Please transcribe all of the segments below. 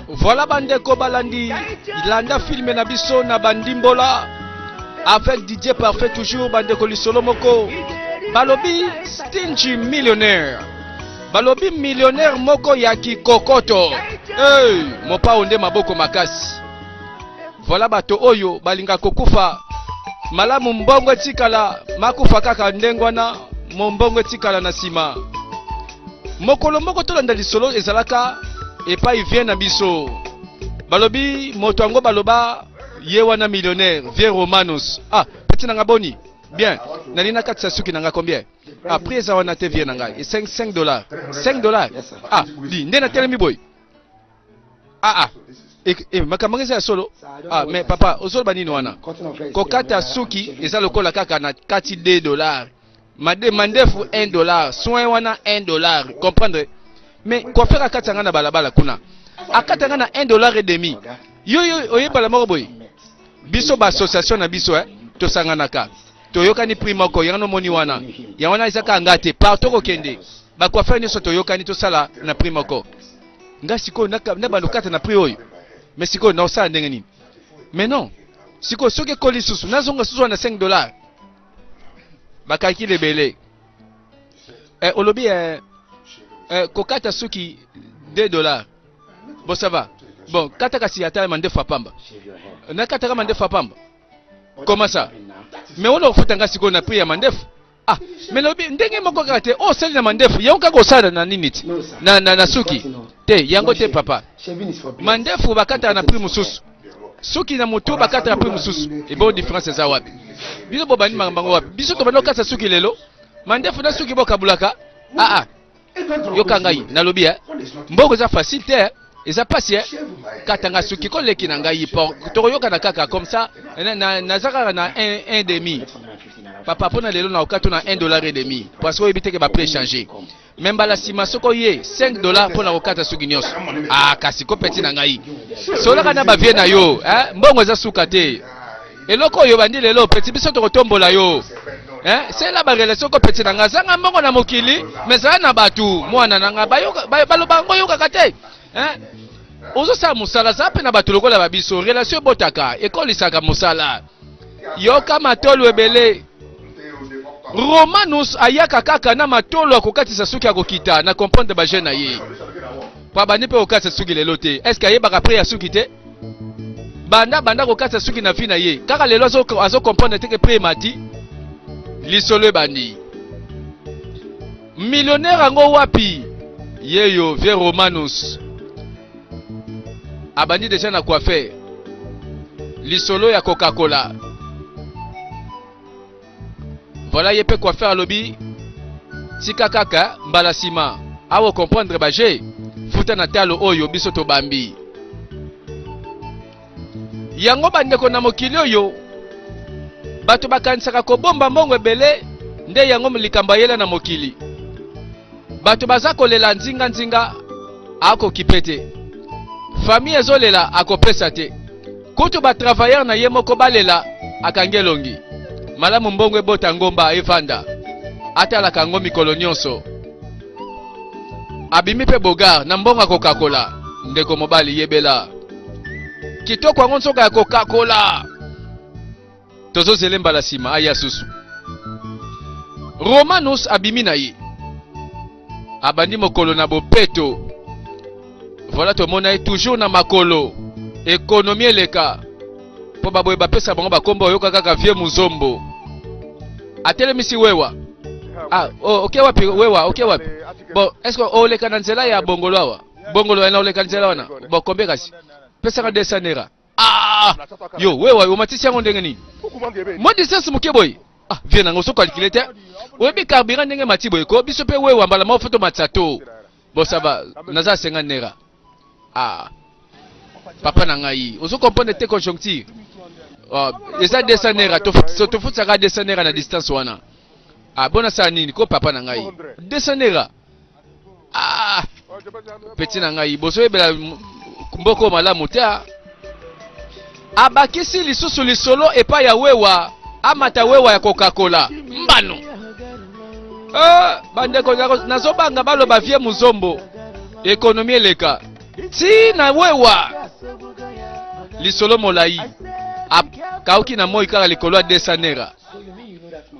Voilà bandeko balandi landa film na biso na bandimbola avec Didier Parfait toujours bandeko lisolo moko balobi stingy millionnaire balobi millionnaire moko ya kikokoto hey, mopao nde maboko makasi voilà bato oyo balinga kokufa malamu mbongo etikala makufa kaka ndenge wana mombongo etikala na nsima Mokolo moko tolanda lisolo ezalaka epai vie na biso. Balobi moto yango baloba ye wana millionnaire vieux Romanus. Ah, petit na nga boni? Bien. Nali na katisa suki na nga combien? Ah, prix eza wana te vieux na ngai. 5 5 dollars. 5 dollars. Ah, di nde na telemi boy. Ah ah. E, e, makambo eza ya solo. Ah, mais papa, ozoloba nini wana? Kokata suki eza lokola kaka na kati 2 dollars. Made, mandefu 1 dollar, soin wana 1 dollar, comprendre? Mais coiffeur akati nga na balabala kuna. Akata nga na 1 dollar et demi. Yo yo oyebala moko boye. Biso ba association na biso eh, tosanganaka. Toyokani prix moko, yango moni wana. Yango wana eza kaka nga te, partout kokende. Ba coiffeur nyonso toyokani tosala na prix moko. Nga sikoyo na, na bando kata na prix oyo. Mais sikoyo na osala ndenge nini? Mais non. Sikoyo soki ekoli susu, nazonga susu wana 5 dollars. Bakakile ebele. Eh, olobi eh, eh, kokata suki 2 dollars. Bon ça va. Bon, kata kasi ata mandefu ya pamba. Nakataka mandefu ya pamba. Comment ça? Mais wana ofuta nga sikoyo na prix ya mandefu. Ah, mais lobi ndenge moko kaka te oh, osali na mandefu yango kaka osala na nini ti na, na, na suki te yango te papa mandefu bakataka na prix mosusu suki na motu bakataka prix mosusu ebongo différence eza wapi bino bobandi makambo yango wapi biso tobandi kokatisa suki lelo mandefu na suki bokabulaka aa ah, yoka ngai nalobi eh mbongo eza facile te eh. eza pasi eh kata nga suki koleki na ngai po tokoyokana kaka comme ça naza kaka na 1 demi papa mpo na lelo na okatu na 1 dollar et demi parce que oyebi te ke ba prix échanger me mbala nsima soki oye 5 dollar mpo na kokata suki nyonso ah kasi kopeti na ngai solaka na bavie na yo eh? mbongo eza suka te eloko oyo obandi lelo peti biso tokotombola yo eh? sela barelation ko peti na ngai azanga mbongo na mokili me zala na bato mwana na ngai baloba yango oyokaka te eh? ozosala mosala zala mpe na bato lokola babiso relation ebotaka ekolisaka mosala yoka matolo ebele romanus ayaka kaka na matolo akokatisa suki akokita na comprendre ba jeune na ye po abandi mpe kokatisa suki lelo te est ce que ayebaka prix ya suki te banda banda kokatisa suki na vie na ye kaka lelo azo comprendre te ke prix emati lisolo ebandi millionnaire yango wapi yeyo vieux romanus abandi deja na coiffeur lisolo ya kokakola Voilà ye pe coiffeur alobi tika kaka mbala sima awa comprendre ba jeu futa na talo oyo biso tobambi yango bandeko na mokili oyo bato bakanisaka kobomba mbongo ebele nde yango likambo ayela na mokili Bato baza kolela nzinga nzinga akokipe te. Famille ezolela akopesa te. Kutu ba travailleurs na ye moko balela akangi elongi. Malamu mbongo ebota ngomba evanda. Atalaka yango mikolo nyonso. Abimi pe bogar na mbongo akokakola. Ndeko mobali yebela. Kitoko yango nzoka ya kokakola. Tozozele mbala sima aya susu. Romanus abimi na ye. Abandi mokolo na bopeto. Voilà tomona ye toujours na makolo. Ekonomi eleka. Po baboye bapesa bango bakombo oyoka kaka vieux Muzombo. Atelemisi wewa. Ah, oh, oke wapi wewa, oke wapi? Bon, est-ce que oleka na nzela ya Bongolo awa? Bongolo na oleka nzela wana. Bon, combien kasi? Pesaka 200 naira. Ah! Yo, wewa, omatisi yango ndenge nini? Mwa distance moke boye. Ah, vie nanga ozo calculer te. Oyebi carburant ndenge mati boye ko biso pe wewa mbala moko foto matisa to. Bon ça va, naza 50 naira. Ah. Papa na ngai, ozo comprendre te conjoncture. Oh, eza 200 naira, tofutisaka 200 naira na distance wana. Ah, bona sala nini ko papa na ngai? 200 naira. Ah! Petit na ngai, bozoyebela mboko malamu te. Ah. Abakisi lisusu lisolo epai ya wewa, amata wewa ya kokakola mbano. Eh, bandeko nazobanga baloba vie muzombo ekonomi eleka. Ti na wewa lisolo molai akauki na moi kaka likolo ya 200 naira.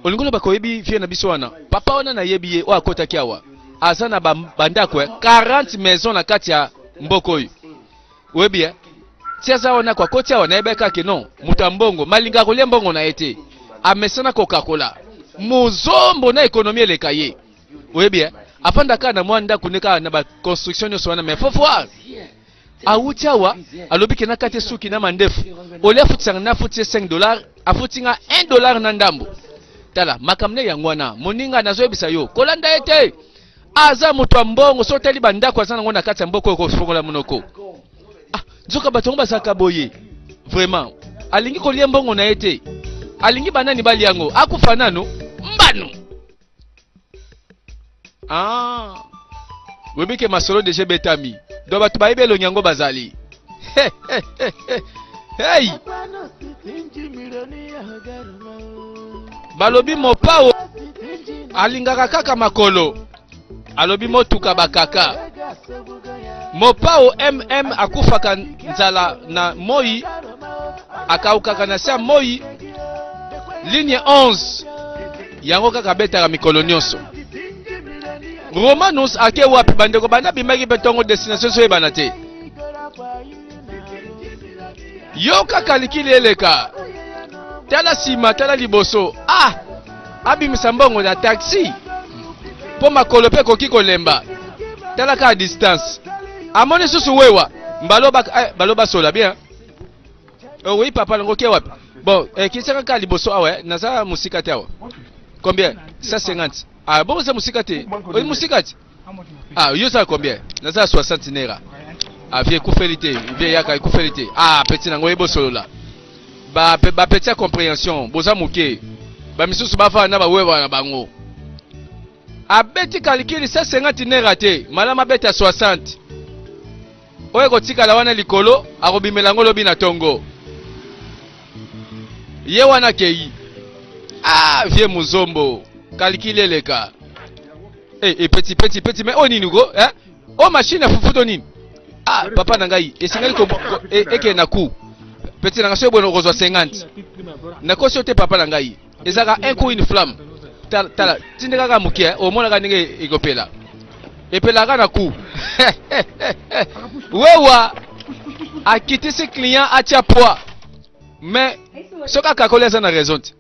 Olingi oloba koyebi vie na biso wana? Papa wana nayebi ye oyo akotaki awa aza na bandako ya 40 maison na kati ya mboka oyo. Oyebi eh? Ti aza wana ko akoti awa nayebaki kaka ke non moto ya mbongo malinga kolia mbongo na ye te amesana kokakola mozombo na ekonomi eleka ye. Oyebi eh? Afanda kaka na mwa ndako nde kaka na ba construction nyonso wana mais faut voir awuti awa alobi ke nakati suki na mandefu olie afutisanga na afuti ye 5 dollars afuti nga 1 dollar na ndambo. Tala makambo ne yango wana moninga nazoyebisa yo kolanda ye te aza moto ya mbongo so otali bandako aza nango na kati ya mboka oyo kofongola monoko ah nzoka bato yango bazalaka boye vraiment alingi kolia mbongo na ye te alingi banani balia yango akufa nanu mbano Ah. Oyebi ke masolo deja ebetami. Donc bato bayebi elongi yango bazali. Hey! Balobi mopao alingaka kaka makolo. Alobi motuka bakaka. Mopao MM akufaka nzala na moi, akaukaka na se ya moi. Ligne 11 yango kaka abetaka mikolo nyonso. Romanus ake wapi bandeko banda abimaki mpe ntongo destination ezoyebana te. Yo kaka likili eleka, tala nsima tala liboso. Ah, abimisa mbongo na taxi mpo makolo mpe ekoki kolemba. Tala kaka distance, amoni susu wewa mbalo ba, eh, balo basola bien. Oh oui papa nango ke wapi? Bon, eh, kisaka kaka liboso awa eh, naza mosika te awa. Combien? 150. Ah bon oza mosika te. Oyi mosika te? Ah yo oza combien? Naza 60 naira. Ah vie ekufeli te, vie yaka ekufeli te. Ah petit nango yebosolola. Ba ba petit ya comprehension, boza moke. Ba misusu bafana na ba wewa na bango. Abeti calcul 150 naira te, malamu abeta 60. Oyo ekotikala wana likolo akobimela yango lobi na tongo. Ye wana akei. Ah, vieux Muzombo, calcul eleka. Eh, eh, petit, petit, petit, mais oyo nini ko? Eh? O machine ya fufu to nini? Ah, papa na ngai, esengeli ko, ko eh, ekende na coup. Petit na ngai soki boye okozwa 50. Nakosi yo te papa na ngai. Ezalaka un coup une flamme. Tala, tala, tindika kaka moke, eh, omonaka ndenge ekopela. Epelaka na coup. Wewa akitisi client atia poids. Mais soki akakoli aza na raison te.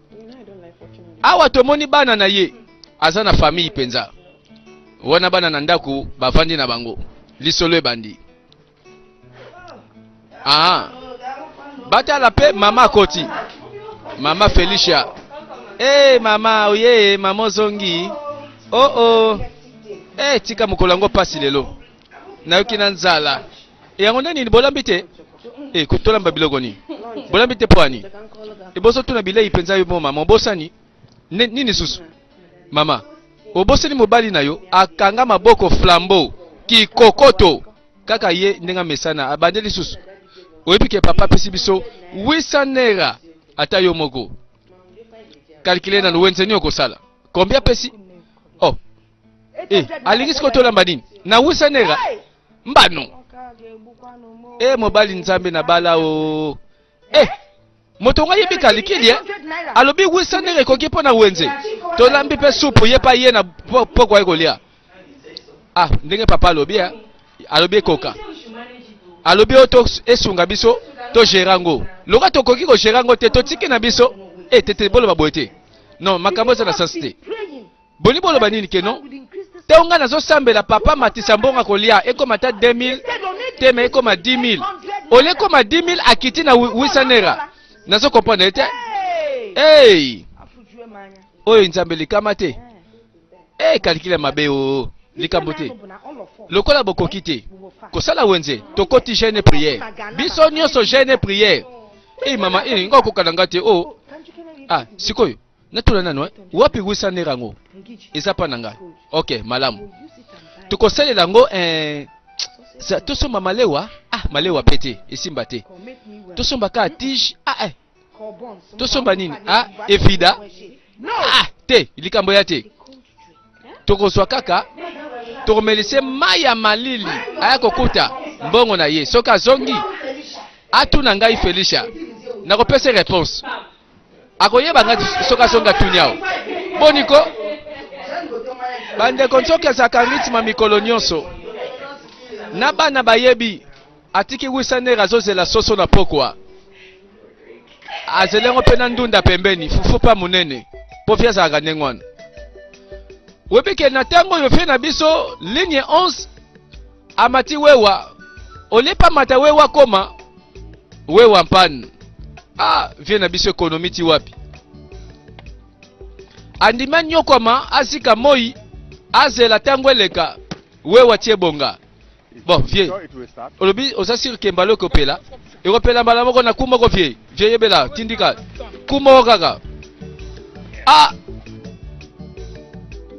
Awa tomoni bana na ye aza na famille penza. Wana bana na ndako bavandi na bango. Lisolo ebandi. Ah. Batala pe mama akoti. Mama Felicia. Eh hey, mama oye mama ozongi. Oh oh. Eh hey, tika mokolo yango pasi lelo. Nayoki na nzala. Yango nde nini bolambi te? Eh kotolamba biloko nini? Bolambi te po ani? Eboso tuna bilei penza yo mo mama obosani? Nini susu? Mama, obosani mobali na yo akanga maboko flambeau kikokoto kaka ye ndenge amesana abande lisusu. Oyebi ke papa apesi biso 800 naira ata yo moko. Calculer nanu wenze nini okosala? Combien apesi? Oh. Eh, alingi sikoyo tolamba nini? Na 800 naira? Mbano. Eh, mobali nzambe na bala o. Eh, moto ngo ayebi kalikili eh? Alobi 800 naira ekoki mpo na wenze. Tolambi mpe supu ye pa ye na pokwa ye kolia. Ah, ndenge papa alobi eh? Alobi ekoka. Alobi oyo to esunga biso to gérer yango. Loka tokoki ko gérer yango te totiki na biso. Eh, tete boloba boye te. Non, makambo eza na sens te. Boni boloba nini ke non? Ntango ngai nazosambela papa matisa mbongo kolia ekoma ata 2000 te me ekoma 10000 olie ekoma 10000 akiti na 800 naira nazo comprendre te. Hey! Oyo nzambe likama te. Eh, calcul ya mabe o likambo te. Lokola bokoki te kosala wenze tokoti jeûne prière. Biso nyonso jeûne prière. Eh mama eh nga okoka na nga te o. Ah sikoyo natuna nanu eh, wapi 800 naira yango eza pa na ngai. Ok malamu tokosalela yango eh, tosomba malewa. Ah malewa pe te esimba te. Tosomba kaka tige. Ah eh tosomba nini? Ah evida. Ah te likambo ya te. Tokozwa kaka. Tokomelise mai ya malili aya kokuta mbongo na ye. Soki azongi atuna ngai Felicia, nakopesa réponse. Akoyeba ngai soki azongi atuni awa. Boni ko? Bandeko nzoka ezalaka rythme mikolo nyonso. Na bana bayebi atiki wisanere azozela soso na pokwa. Azeli yango mpe na ndunda pembeni, fufu pa monene. Po vie azalaka ndenge wana. Oyebi ke na ntango oyo vie na biso ligne 11 amati wewa olepa mata wewa koma wewa mpanu. Ah, vie na biso ekonomi ti wapi? Andima nyokwama azika moi azela ntango eleka wewa ti ebonga. Bon vieux, olobi oza sur ke mbala ekopela ekopela mbala moko na ku moko vieux. Vieux yebela tindika ku moko kaka. Ah,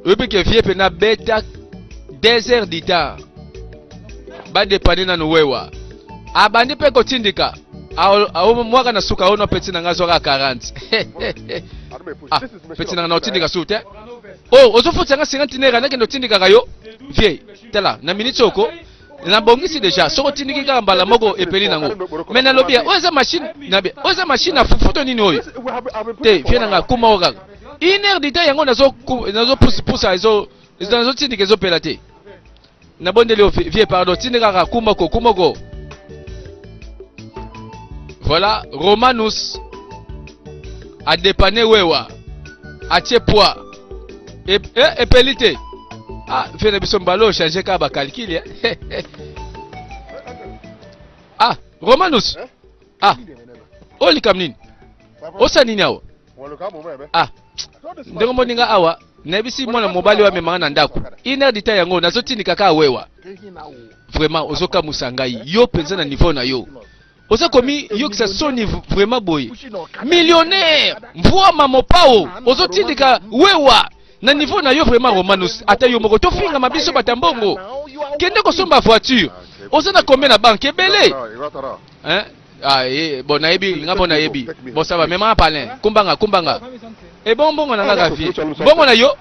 oyebi ke vieux pena beta 2 heures du temps badepane nanu wewa abandi mpe kotindika mwaka na suka ono peti na nga azwaka 40. Ah, peti na nga na otindika su te. Oh, ozofutisa nga 50 naira nakende otindikaka yo vieux. Tala na minute oko nabongisi deja soko otindiki kaka mbala moko epeli nango me nalobi ya oyo eza machine na oyo eza machine ya fufu to nini oyo te vie na nga kuma oyo kaka une heure du temps yango nazo nazo pusa pusa ezo nazotindika ezopela te nabondeli yo vie pardon tindika kaka kumoko kumoko. Voilà Romanus adepane wewa atie poids e, e, epeli te. Ah, vie na biso mbala oyo change kaka bacalcule. Ah, Romanus. Ah, oyo likambo nini? Osala nini awa? Ah, ndenge omoni nga awa nayebisi mwana mobali oyo amemanga na ndako une heure du temps yango nazotindika kaka wewa. Vraiment ozokamwisa ngai yo mpenza na niveau na yo oza komi yokisa soni vraiment boye millionnaire mvuama mopao ozotindika wewa na niveau na yo vraiment Romanus ata yo moko tofingama biso bata mbongo kende kosomba voiture oza na combien na banque ebele hein? Ah, eh, bon nayebi nga bon nayebi bon ça va mema palin kumbanga kumbanga e bon mbongo na nga vie mbongo na yo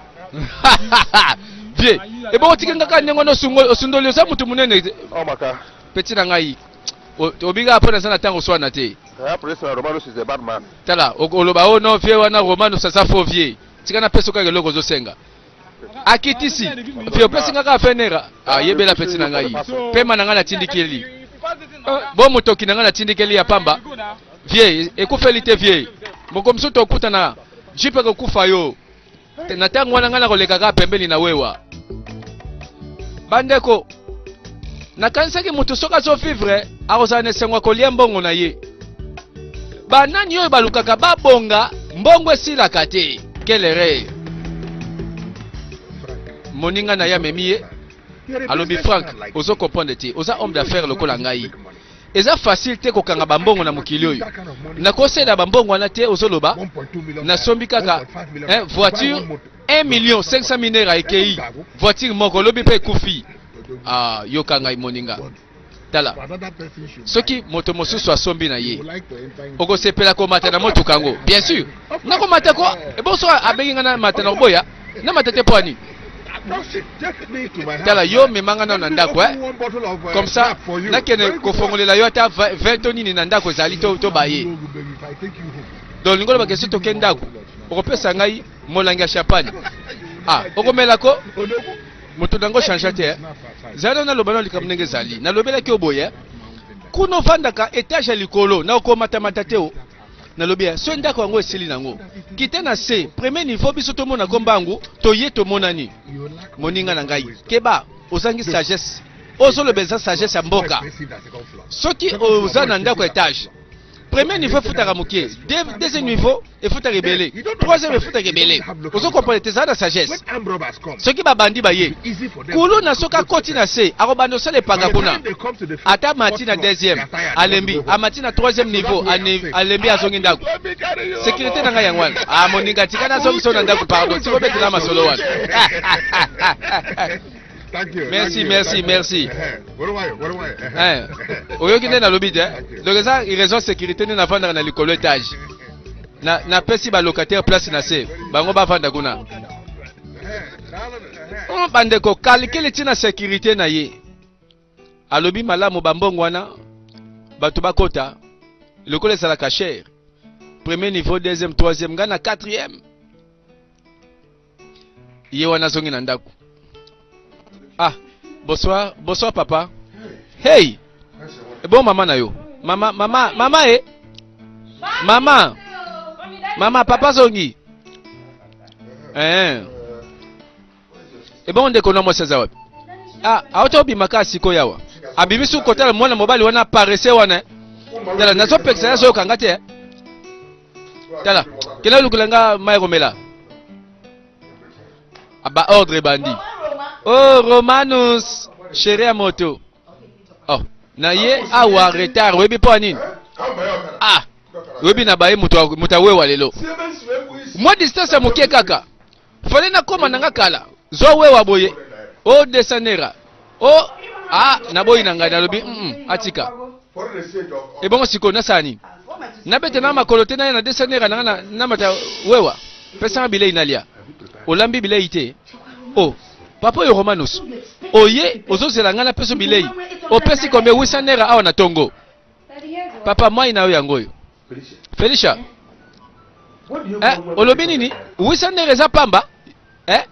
vie e bon otiki nga kaka ndenge wana osundoli oza mutu munene petit na ngai obika mpo naza na ntango oswana te. Tala oloba o non vie wana Romanus aza faux vie tika napesa kaka eloko ozosenga akitisi vie opesi nga kaka fenera ah, yebela petit na ngai pema na ngai natindikeli bo motoki na ngai natindikeli ya pamba vie ekufeli te vie moko mosusu tokutana jipe ekokufa yo na ntango wana ngai nakoleka kaka pembeni na wewa. Bandeko, nakanisaki moto soki azovivre akozala na esengo ya kolia mbongo na ye. Banani oyo balukaka babonga mbongo esilaka te? Quelle erreur! Moninga na ye amemi ye, alobi Frank, ozo comprendre te, oza homme d'affaires lokola ngai. Eza facile te kokanga ba mbongo na mokili oyo. Nakosela ba mbongo wana te ozoloba nasombi kaka eh, voiture 1 million 500 mille naira ekei voiture moko lobi mpe ekufi. Ah, yoka ngai moninga. Tala, soki moto mosusu asombi na ye, okosepela komata na motuka yango? Bien sûr, nakomata ko. Ebongo soki abengi ngai namata, nakoboya? Namata te mpo ani? Tala, yo mema ngai nano na ndako, eh? Comme ça nakende kofongolela yo ata 20 to nini na ndako ezali to, to baye. Donc lingo loba ke soki toke ndako okopesa ngai molangi ya champagne. Ah, okomela ko? Moto nango change te. Zala nano naloba nano likambo ndenge ezali. Nalobelaki yo boye, kuna ofandaka etage ya likolo, na okomatamata te o. Nalobi eh, soki ndako yango esili nango, kita na se, premier niveau biso tomona ko mbangu, toye tomonani. Moninga na ngai, keba, ozangi sagesse. Ozoloba eza sagesse ya mboka. Soki oza na ndako etage, premier niveau efutaka moke, deuxième niveau efutaka ebele, troisième efutaka ebele. Ozo comprendre te, ezala na sagesse. Soki babandi baye kuluna, soki akoti na se akobanda osala epaka kuna, ata amati na deuxième alembi, amati na troisième niveau alembi, azongi ndako. Sécurité na ngai yango wana. Ah moninga, tika nazongisa na ndako, pardon, tika obetela masolo wana. Merci, merci, merci. Eh, oyoki nde nalobi te. Donc eza raison sécurité nde navandaka na likolo étage. Na napesi ba locataire place na se, bango bavanda kuna. Bandeko, calcule ntina sécurité na ye. Alobi malamu bambongo wana bato bakota lokola ezalaka cher. Premier niveau, deuxième, troisième, ngai na quatrième. Ye wana azongi na ndako. Ah, bonsoir, bonsoir papa. Hey! Bon mama na yo. Mama, mama, mama eh. Mama. Mama, papa zongi. Eh. Ebongo ndeko na mwasi aza wapi? Ah, auta obima kaka sikoyo awa. Abimisi kotala mwana mobali wana paresse wana. Eh. Tala, nazopekisa ye azoyoka nga te. Eh. Tala, kenda olukela nga mai komela. Ba ordre ebandi. Oh, Romanus, chéri ya moto. Oh, na ye awa retard, oyebi mpo ya nini? Ah, oyebi na baye moto moto awewa lelo. Mwa distance ya moke kaka. Fallait nakoma na nga kala. Zwa wewa boye. Oh, desanera. Oh, ah, naboyi na ngai nalobi, atika. Ebongo sikoyo nasala nini? Nabeta na makolo te, naya na desanera na nga namata wewa. Pesanga bilei nalia. Olambi bilei te? Oh, papa oyo Romanus, oye ozozela ngai napesa bilei. Opesi combien? 800 naira awa na tongo. Papa, mwai na yo yango oyo. Felicia. Eh, olobi nini? 800 naira eza pamba? Eh?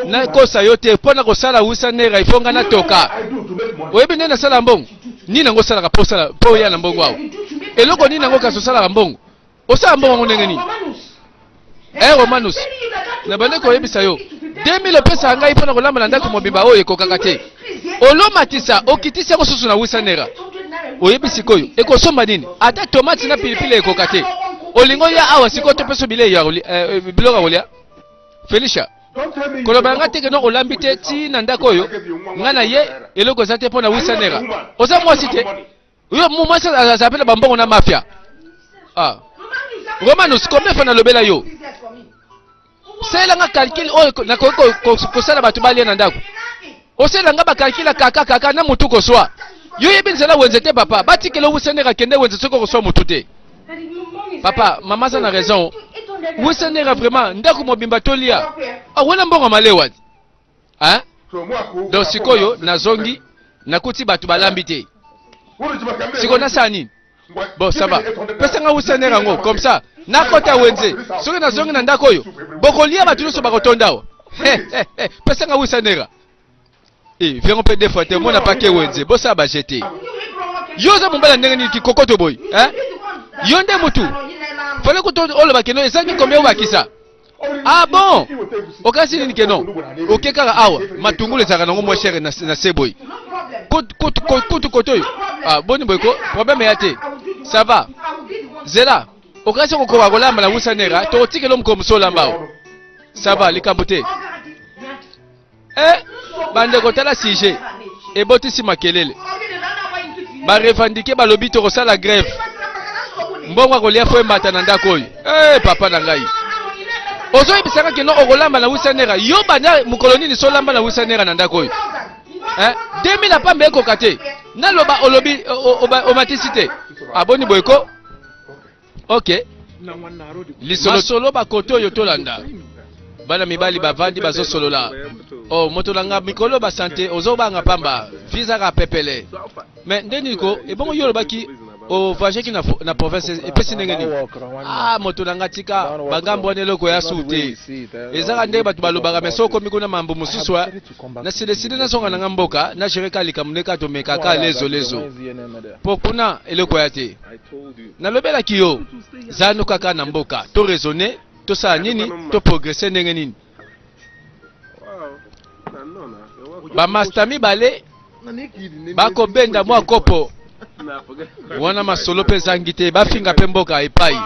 Nakosa yo te mpo na kosala 800 naira ifo ngai natoka. Oyebi nde nasala mbongo? Nini yango osalaka mpo osala mpo oya na mbongo awa? Eloko nini yango kasi osalaka mbongo? Osala mbongo yango ndenge nini? Eh Romanus, na bande koyebisa yo 2000 opesaka ngai mpo na kolamba na ndako mobimba oyo ekokaka te. Olomatisa, okitisi yango susu na 800 naira. Oyebi sikoyo ekosomba nini? Ata tomate na pilipili ekoka te. Olingi oya awa sikoyo topesa bilei ya biloko ya kolia? Felicia, koloba na ngai te keno olambi te ti na ndako oyo ngai na ye eloko eza te mpo na 800 naira. Oza mwasi te? Yo mwasi aza pe na bambongo na mafia. Ah. Romanus, combien fois nalobela yo? Salela nga calcul oyo nakoki kosala bato balia na ndako. Osala nga ba calcul ya kaka kaka na mutu koswa. Yo yebi nzela wenze te papa. Batikela wusenera kende wenze soki okoswa mutu te. Papa, mama aza na raison. Wusenera vraiment ndako mobimba tolia. Ah, wana mbongo malewa. Hein? Donc sikoyo nazongi nakuti bato balambi te. Sikoyo nasala nini? Bon, ça va. Pesa nga wusenera yango comme ça. Nakota wenze. Soki nazongi na ndako oyo, bokolia bato nyonso bakotonda awa. Pesa nga wusenera. Eh, viens mpe deux fois te mona pake wenze, bosala ba jete. Yo oza mobali ya ndenge nini kikokoto boye? Hein? Yo nde mutu. Fallait kutu oloba keno ezangi combien obakisa? Ah bon? Okasi nini keno? Oke kaka awa, matungulu ezalaka nango moins cher na, na se boye. Kutu koto oyo. Ah, boni boye ko problème ya te. Ça va. Zela, okasi kokoka kolamba na wusanera, tokotikela mokolo mosusu olamba awa. Ça va, likambo te. Eh, bandeko tala sujet ebotisi makelele. Ba revendiquer balobi tokosala grève. Mbongo akolia fo emata na ndako oyo. Eh, papa na ngai. Ozoyebisaka kino okolamba na wisanera. Yo banda mokolo nini so olamba na wisanera na ndako oyo? Eh, 2000 apamba ekoka te. Naloba olobi omatisi te. Aboni boye ko? Ok. Lisolo solo bakote oyo tolanda. Bana mibali bavandi bazosolola. Oh, moto na nga mikolo ba sante ozobanga pamba. Visa ka pepele. Mais nde nini ko ebongo yo olobaki o voyageki na, na province epesi ndenge nini? Ah, moto na nga tika bangambo wana eloko ya su te. Ezaka ndenge bato balobaka mais soki okomi kuna mambo mosusu na sideside nazonga na nga mboka na gérer ka likambo nde ka tomeka ka lezo lezo. Po kuna eloko ya te. Nalobelaki yo zanu kaka na mboka to raisonner tosala nini to progresser ndenge nini ba masta mibale bakobenda mwa kopo wana masolo mpe ezangi te bafinga mpe mboka epai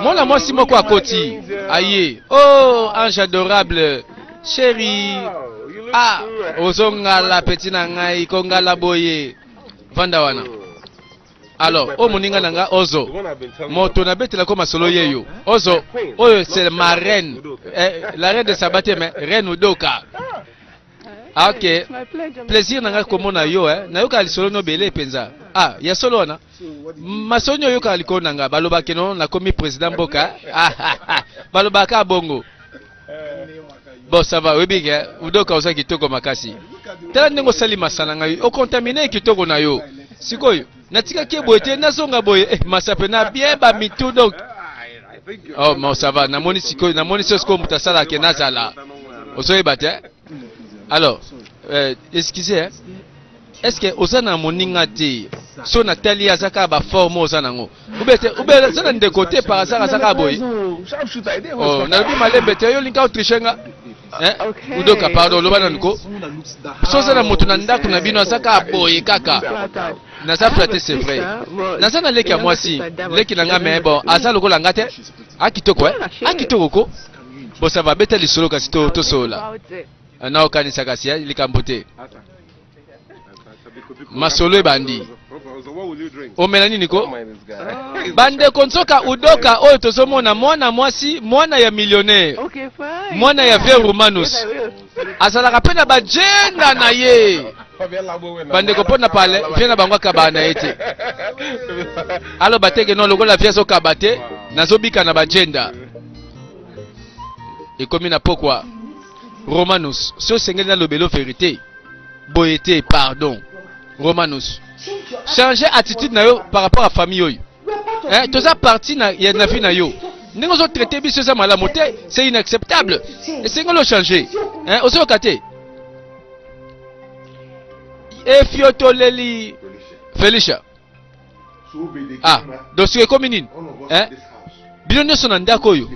mwana mwasi moko akoti aye oh ange adorable chéri ah ozongala peti na ngai kongala boye vanda wana Alors, oyo moninga na nga Ozo, moto nabetelako masolo yeyo. Ozo, oyo c'est ma reine. Eh, la reine de Sabate, mais reine Udoka. Ah, ok. Plaisir na nga komona yo, eh. Nayoka lisolo no bele penza. Ah, ya solo wana. Masolo nyo yoka likolo na nga. Balobaka no nakomi président mboka. Ah, ah, ah. Balobaka bongo. Bon, ça va, oyebi ke Udoka oza kitoko makasi. Tala ndenge osali masa na ngai, okontamine kitoko na yo. Sikoyo, natikaki ye boye te, nazonga boye, eh, masa pena bien ba mitu donc. Oh, bon, ça va, namoni sikoyo, namoni sikoyo moto asalaka ke nazala. Ozoyeba te? Alors, euh, excusez, hein? Est-ce que oza na moninga te? So natali ye aza kaka ba forme oza nango. Ube te, ube aza na ndeko te par hasard aza kaka boye. Oh, nalobi malembe te, yo linga otriche nga. Hein? Udoka, pardon, loba nanu ko. So oza na moto na ndako na bino aza kaka boye kaka. Naza flatte c'est vrai. Naza na leki ya mwasi, leki na nga mais bon, aza lokola nga te. A kitoko eh? A kitoko ko. Bon ça va, beta lisolo kasi to tosolola. Naokanisa kasi eh, likambo te. Masolo ebandi. Omela nini ko? Bandeko nzoka Udoka oyo tozomona mwana mwasi, mwana ya millionnaire, mwana ya vieux Romanus, azalaka mpe na bajenda na ye. Bandeko mpo na pale vie na bango akabaka na ye te. Aloba te ke non lokola vie azokaba te, nazobika na bajenda. Ekomi na pokwa. Romanus, si osengeli nalobelo verite, boye te pardon. Romanus, changer attitude na yo par rapport à famille oyo. Eh, toza parti na, ya, na vie na yo. Ndenge ozo traiter biso eza malamu te, c'est inacceptable. Esengeli ochanger. Eh, ozoyoka te. Efiotoleli Felicia. Ah, donc sikoyo ekomi nini? Eh? Bino nyonso na ndako oyo.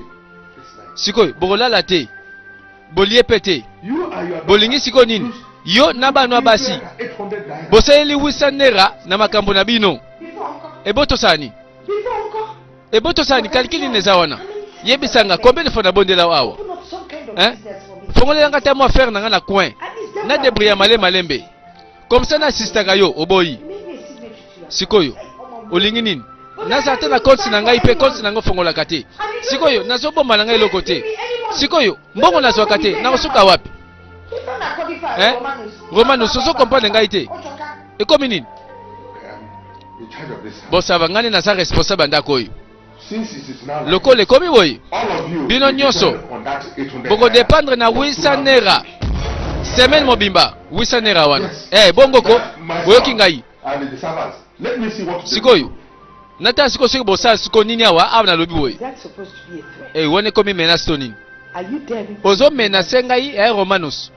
Sikoyo bokolala te. Bolie pe te. Bolingi sikoyo nini? Yo na bana basi. Bosaleli 800 naira na makambo na bino. Ebo tosala nini? Ebo tosala nini? Calcul nini eza wana? Yebisa nga combien de fois nabondela awa? Hein? Fongolela nga ta mwa affaire na nga na coin. Na débrouiller male malembe. Comme ça na assistaka yo oboyi. Sikoyo olingi nini? Nazala te na compte na ngai mpe compte na ngai ofongolaka te. Sikoyo nazobomba na ngai eloko te. Sikoyo mbongo nazwaka te nakosuka wapi? Eh? Romanus ozo comprendre ngai te. Ekomi nini? Bon ça va ngai nde naza responsable ya ndako oyo. Lokola ekomi boye, bino nyonso bokodependre na 800 naira semaine mobimba. 800 naira wana eh, bongo ko boyoki ngai sikoyo natala sikoyo soki bosala sikoyo nini awa awa nalobi boye eh, wana ekomi menace to nini? Ozo menace ngai eh, Romanus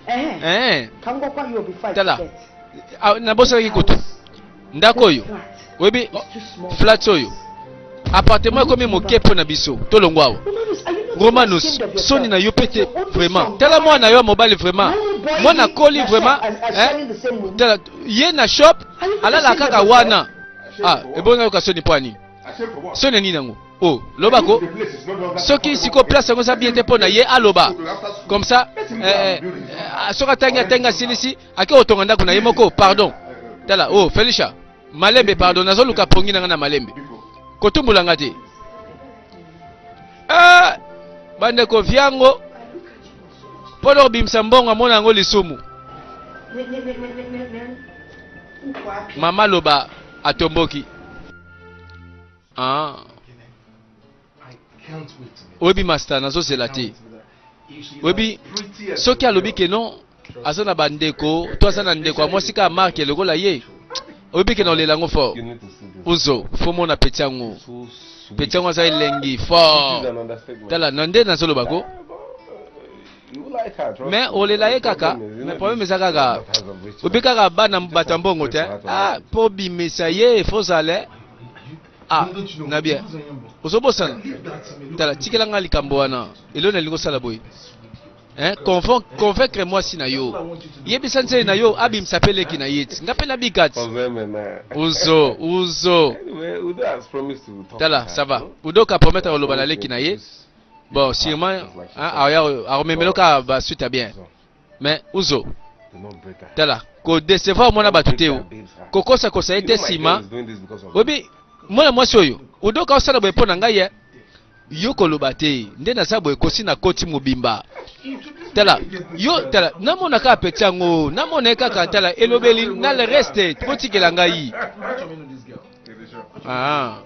eh. Tala ah, nabosanaki kutu ndako oyo oyebi flat oyo appartement ekomi moke mpo na biso tolongwa awa romanus soni na yo mpe te vraiment tala mwana yo ya mobali vraiment mwana akoli vraiment eh? tala ye na shop alala kaka wana ah ebongi ayoka soni mpo ya nini soni ya nini yango Oh, loba ko soki siko place yango eza bien te mpo na ye aloba comme ça eh, eh, soki atangi atangi asilisi ake kotonga ndako na ye moko pardon tala oh Felicia malembe pardon nazoluka pongi na ngai na malembe kotumbola nga te ah, bandeko viango mpo na kobimisa mbongo amona yango lisumu mama loba atomboki Ah. Oyebi masta nazozela te. Oyebi soki alobi ke non aza na bandeko to aza na ndeko ya mwasi kaka marke lokola ye oyebi ke na olela yango fort uzo fo mona peti yango peti yango aza elengi fort tala na nde nazoloba ko mais olela ye kaka mais problème eza kaka obi kaka bana bato ya mbongo te ah po bimisa ye fozale ah na bien ozobosana tala tikela nga likambo wana eloo nalingi osala boye hein convaincre mwasi na yo yebisa nzeli na yo abimisa mpe leki na ye ti nga mpe nabika ti uzo uzo tala ça va udoka promettre koloba na leki na ye bon sûrement akomemelo kaka ba suite ya bien mais uzo tala ko décevoir mwana bato te o kokosa kosa ye te nsima oyebi mwana mwasi oyo udoka osala boye mpo na ngai ye yo koloba te nde naza boye kosi na koti mobimba tala yo tala namona kaka peti yango namona ye kaka tala elobeli na le reste botikela ngai ah.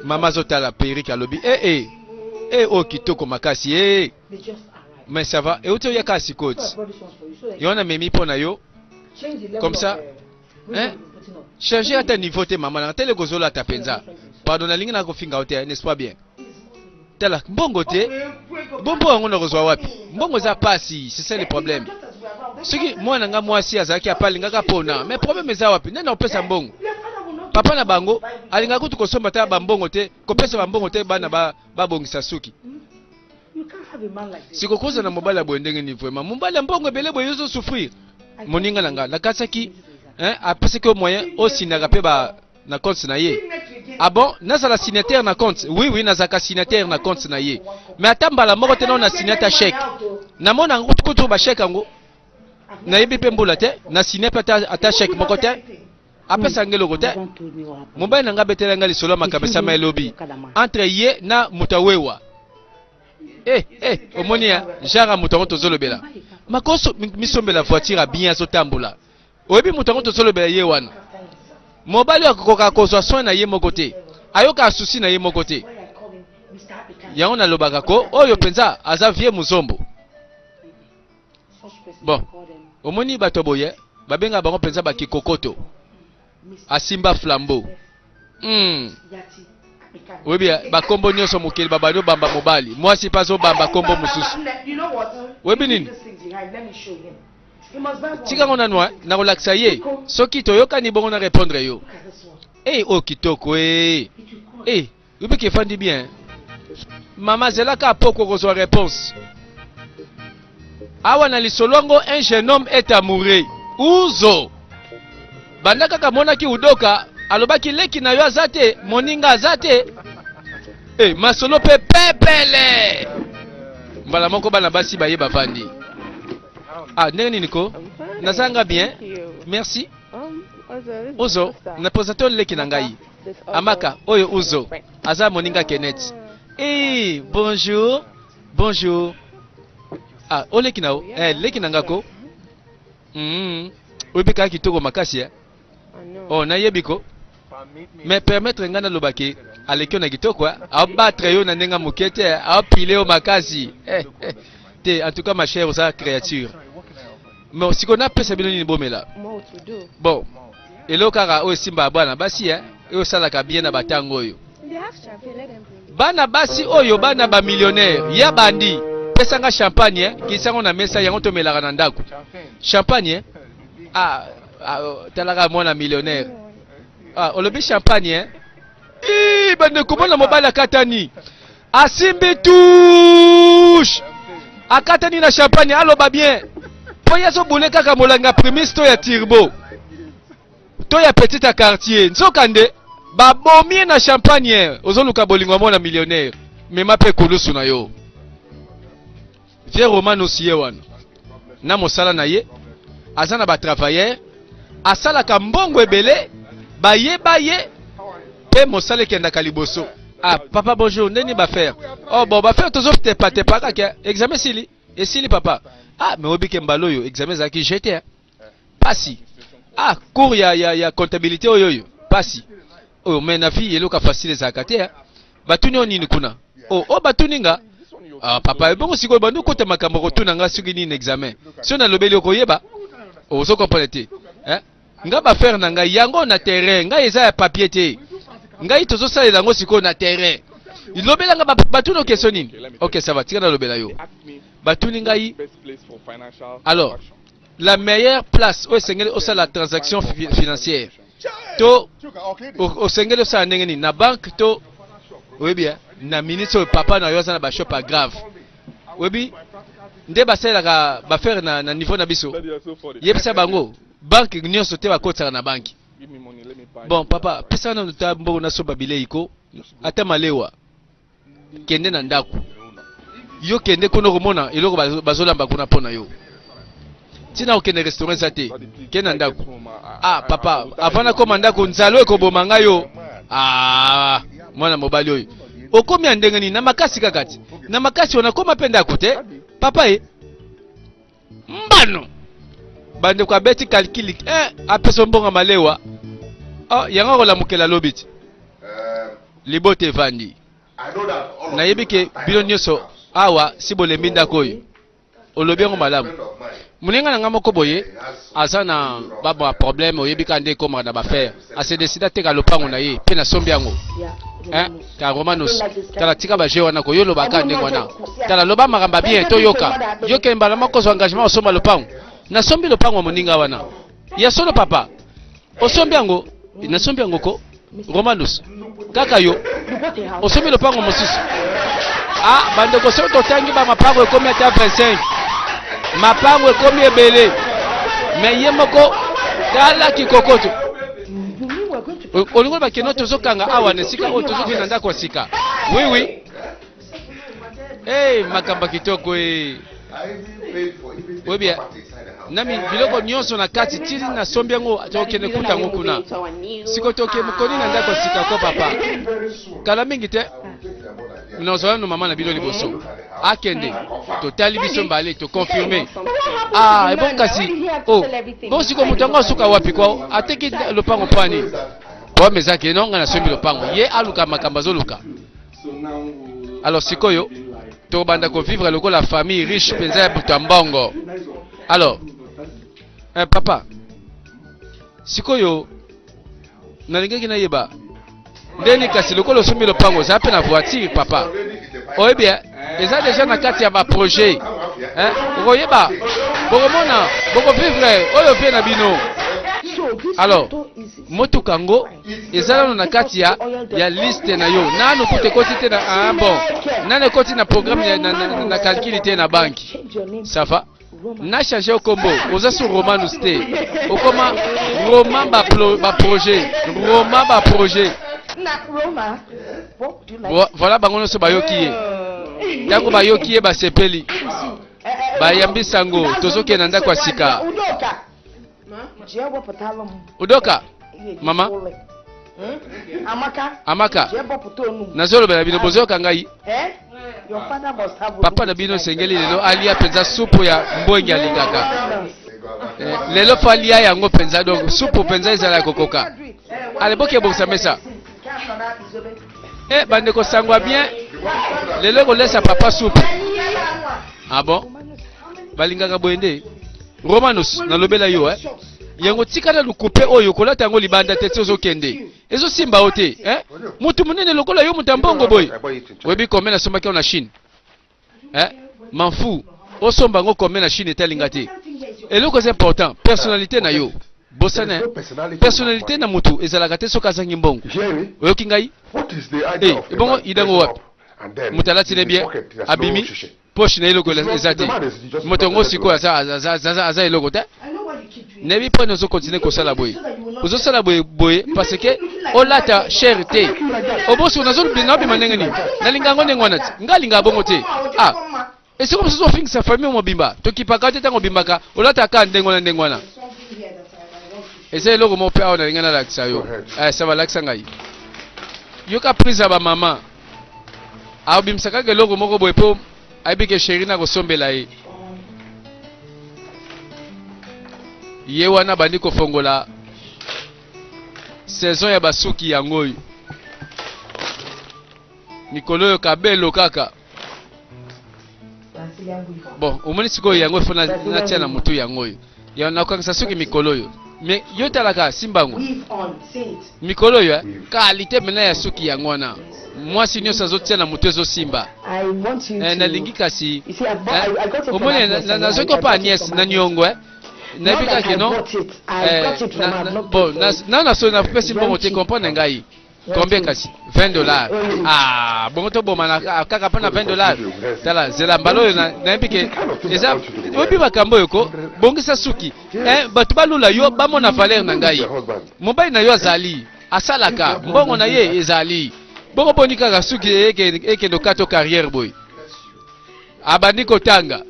Mama azotala perruque alobi eh eh eh oyo kitoko makasi eh mais ça va euti oya kaka sikoyo ti yo na memi mpo na yo comme ça hein changer ata niveau te mama nanga tele kozolata mpenza pardon nalingi na kofinga yo te n'est-ce pas bien tala mbongo te bombo yango nakozwa wapi mbongo eza pasi c'est ça le problème soki mwana nga mwasi azalaki apa alingaka pona mais problème eza wapi nde nakopesa mbongo papa na bango alingaka kutu kosomba ata bambongo te kopesa bambongo te bana babongisa ba suki siko kozala na mobali ya boye ndenge nini vraiment mobali ya mbongo ebele boye ozo souffrir moninga na nga nakanisaki hein, apesaki yo moyen osinaka mpe ba na compte na ye ah bon nazala signataire na compte oui oui nazalaka signataire na compte na ye mais ata mbala moko te nao na signe ata chèque namona yango kutu ba chèque yango nayebi mpe mbula te na signe mpe ata, ata chèque moko te apesa nga eloko te mobali na nga abetela nga lisolo ya makambo esama elobi entre ye na moto awewa Eh, eh, omoni ya genre ya moto yango tozolobela makoso misombela voiture ya bien azotambola oyebi moto yango tozolobela ye wana mobali oyo akokokaka kozwa soin na ye moko te ayokaka susi na ye moko te yango nalobaka ko oyo mpenza aza vie muzombo bon omoni bato boye babengaka bango mpenza bakikokoto asimba flambeau mm. oyebi eh, bakombo nyonso mokili babandi obamba mobali mwasi mpe azobamba kombo mosusu oyebi nini tika ngo nanu eh, nakolakisa ye soki toyokani bongo na répondre yo ei oyo kitoko e ei oyebi ke efandi bien mama zelaka poko okozwa réponse awa na lisolo yango un jeune homme est amoureux uzo banda kaka amonaki udoka alobaki leki na yo aza te moninga aza te e masolo mpe pepele mbala moko bana basi baye bavandi ah ndenge nini ko nazanga bien merci uzo na présente leki na ngai amaka oyo uzo aza moninga kenneth e bonjour Bonjour. Ah, oleki na yo? Eh, leki na nga ko. Mm. Oyebi kaka kitoko makasi eh. Oh, nayebi ko. Mais permettre nga naloba ke aleki yo na kitoko eh. Abattre yo na ndenge moke te, eh. Apile yo makasi. Eh, eh. Te, en tout cas ma chère oza créature. Mais sikoyo napesa bino nini bomela? Bon, eloko kaka oyo esimbaka bana basi eh, oyo esalaka bien na batango oyo. Bana basi oyo bana ba millionnaire ya bandi pesa nga champagne eh, kisa ngo na mesa yango tomelaka na ndako champagne eh? ah, ah, oh, talaka mwana millionnaire ah, olobi champagne eh? Ii, bandeko mwana mobali akatani asimbi touche akatani na champagne aloba bien mpo ye azobule kaka molangi ya primis to ya turbo to ya petit ya quartier nzokande babomi ye na champagne ozoluka bolingo ya mwana millionnaire mema mpe kulusu na yo vieux romanos ye wana na mosala na ye aza na batravailleur asalaka mbongo ebele bayeba ye mpe mosala ekendaka liboso ah papa bonjour ndeni bafaire oh bon bafaire tozotepatepa kaka examen esili esili papa ah mais oyebi ke mbala oyo examen ezalaki jete pasi ah cours ya, ya, ya comptabilité oyo oyo pasi oyo mais na vie eloko facile ezalaka te batuni oyo nini kuna oh, oh batuni nga ah, papa ebongo sikoyo bandi okota makambo kotuna nga soki nini examen soki nalobeli okoyeba ozo comprendre te eh? nga bafere na ngai yango na terrain ngai eza ya papier te ngai tozosalela yango sikoyo na terrain lobela nga batuni o question nini ok ça va tika nalobela yo batuni ngai alors la meilleure place oyo esengeli osala transaction financière to osengeli osala ndenge nini na banque to oyebi eh, na minute oyo papa na yo aza na bashop ya grave oyebi nde basalelaka bafere na, na niveau na biso yebisa bango banke nyonso te bakotisaka na banke bon papa pesa nanu ta mbongo nasomba bilei ko ata malewa kende na ndako yo kende kuna okomona eloko bazolamba kuna mpo na yo ntina kokende restaurant eza te kende na ndako ah papa avant nakoma ndako nzala oyo ekoboma ngai yo ah mwana mobali oyo okomi ya ndenge nini na makasi kaka ti na makasi wana koma mpe ndako te papa ye mbano bandeko abeti calcul eh, apesa mbongo malewa oh, yango akolamukela lobi ti. Libota evandi. Nayebi ke bino nyonso awa si bolembi ndako oyo. Olobi yango malamu. Moninga na ngai moko boye aza na ba ba problème, oyebi kaka nde ekomaka na ba affaire. Ase decide ateka lopango na ye mpe nasombi yango. Hein? Ta Romanus, tala tika ba jeu wana ko yo loba kaka ndenge wana. Tala loba makambo ya bien toyoka. Yo ke mbala moko ozwa engagement osomba lopango. Nasombi lopango ya moninga wana. Ya solo papa. Osombi yango? Nasombi yango ko. Romanus, kaka yo osombi lopango mosusu. Ah, bandeko soki totangi ba mapango ekomi ata 25. Mapango ekomi ebele. Mais ye moko tala kikokoto. Olingo bakeno tozokanga awa na esika oyo tozokende na ndako ya sika. Oui oui. Hey, makambo kitoko e. Oyebi nami biloko nyonso na kati tili nasombi yango tokende kuta yango kuna siko toke mokoni na ndako sika ko papa kala mingi te nazwa nano mama na bino liboso akende totali biso mbale toconfirme ah ebongo kasi o oh, bongo siko moto yango asuka wapi ko ateki lopango mpo ani problème eza ke no ngai nasombi lopango ye aluka makambo azoluka Alors sikoyo tobanda ko vivre lokola famille riche penza ya butu ya mbongo. Alors eh, papa sikoyo nalingaki nayeba ndeni kasi lokola osombi lopango oza mpe na voiture papa oyebi eh, eza deja na kati ya baprojet eh, okoyeba bokomona bokovivre oyo vie na bino alors motuka yango eza nano na kati ya, ya liste na yo nanu kutu ekoti te na ah, bon nanu ekoti na programme ya, na, na, na calcul te na banki ça va na change yo kombo oza sur romanus te okoma roman baprojet ba roman baprojet voilà bango nyonso bayoki ye ntango bayoki ye basepeli bayambi sango tozokende na ndako ya sika Udoka, mama Amaka, nazolobela bino bozoyoka ngai. Papa na bino esengeli lelo alia mpenza supu ya mbongi alingaka. Eh, lelo fo alia yango mpenza, donc supu mpenza ezala ya kokoka. Ale boke bongisa mesa. Eh, bandeko sangwa bien lelo ekolesa papa supu. Ah bon? Balingaka boye nde. Romanus, nalobela yo eh. Yango tika nanu coupe oyo kolata yango libanda te ti ozokende. Ezosimba yo te eh? Mutu munene lokola yo mutu ya mbongo boye. Oyebi combien nasombaki yango na Chine? Eh? M'en fous. Osomba yango combien na Chine etali nga te. Eloko eza important, personnalité na yo. Bosana eh? Personnalité na mutu ezalaka te soki azangi mbongo. Oyoki ngai? Eh, ebongo idango wapi? Mutu alati ne bien, abimi poche na eloko eza te moto yango sikoyo aza eloko te nayebi mpo ozo continue kosala boye ozosala boye boye parce que olata cher te obosi nazobima ndenge nini nalinga yango ndenge wana te ngai alingaka bongo te ah esiko mosusu ofingisa famille mobimba tokipaka te ntango obimbaka olataka ndenge wana ndenge wana eza eloko moko mpe awa nalinga nalakisa yo eh, sa balakisa ngai yoka prise ya bamama Akobimisa kaka eloko moko boye po ayebi ke chérie na kosombela ye. Ye wana abandi kofongola saison ya basuki yango oyo. Mikolo oyo kabelo kaka. Bon, omoni sikoyo yango ifo natia na motu yango oyo. Ya nakokangisa suki mikolo oyo. Mais yo talaka simbango. Mikolo oyo eh, qualité mena ya suki yango wana. Mwasi nyonso azotia na motu ezosimba. Eh, nalingi kasi eh, omoni nazoki opa Agnès na niongo eh. Nayebi kaka ke non. Eh, bon, na na so napesi mbongo te comprendre ngai. Combien kasi? 20 dollars. Ah, bongo toboma na kaka mpo na 20 dollars. Tala, zela mbala oyo nayebi ke eza oyebi makambo oyo ko bongisa suki. Eh, bato balula yo bamona valeur na ngai. Mobali na yo azali asalaka mbongo na ye ezali. Bongo boni kaka suki ekende okato carrière boye. Abandi kotanga.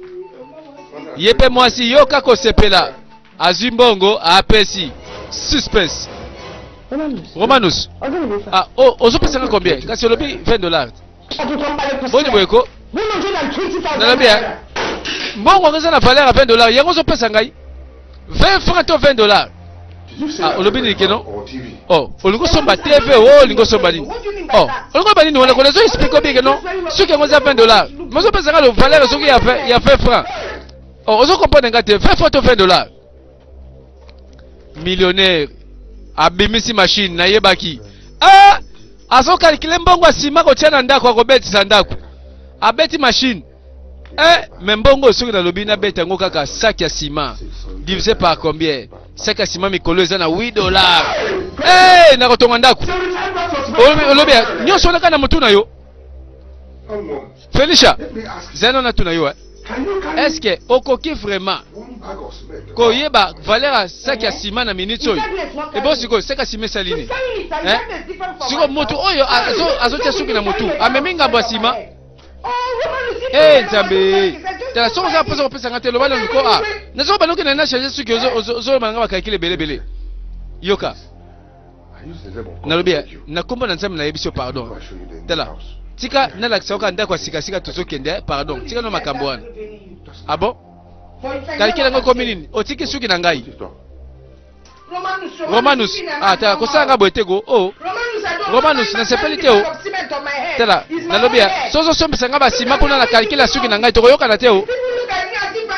Ye mpe mwasi yoka kosepela. Azwi mbongo apesi. Suspense. Romanus. Ah, oh, ozopesa nga combien? Kasi olobi 20 dollars. Boni boye ko? Nalobi eh. Mbongo yango eza na valeur ya 20 dollars. Yango ozopesa ngai 20 francs to 20 dollars. Ah, olobi nini keno? Oh, olingi osomba TV o oh, olingi osomba nini? Oh, olingi oloba nini wana kona ezo explique bien keno soki yango eza 20 dollars. Mais ozopesa nga le valeur soki ya 20 ya 20 francs. Oh, ozo comprendre nga te 20 francs to 20 dollars. Millionnaire abimisi machine nayebaki. Ah, azo calculer mbongo ya sima kotia na ndako akobetisa ndako. Abeti machine. Eh, mais mbongo soki nalobi nabeta yango kaka sac ya ciment divisé par combien? Sac ya ciment mikolo eza na 8 dollars. Eh, nakotonga ndako. Olobi nyonso wana kaka na motu na yo. Felicia, zana na tuna yo. Eh. Est-ce que okoki vraiment koyeba valeur ya sac ya ciment na minute oyo? Ebo sikoyo sac ya ciment esali nini? Eh? Sikoyo motu oyo azotia suki na motu amemi ngambo ya ciment. Eh Nzambe, tala soki oza mposa kopesa nga te loba nanu ko ah nazokoba noki na na change suki ozoloba na nga bakalkile ebele ebele yoka nalobi eh, na nkombo na Nzambe nayebisi yo pardon tala tika nalakisa yo kaka ndako ya sikasika tozokende eh, pardon tika no makambo wana ah bon kalkile yango ekomi nini otiki suki na ngai Romanus, ah tala kosala nga boye te ko. Oh. Romanus, nasepeli te oh. Tala, nalobi ya, sozo sombisa nga ba sima kuna na calcul ya suki na ngai tokoyokana te oh.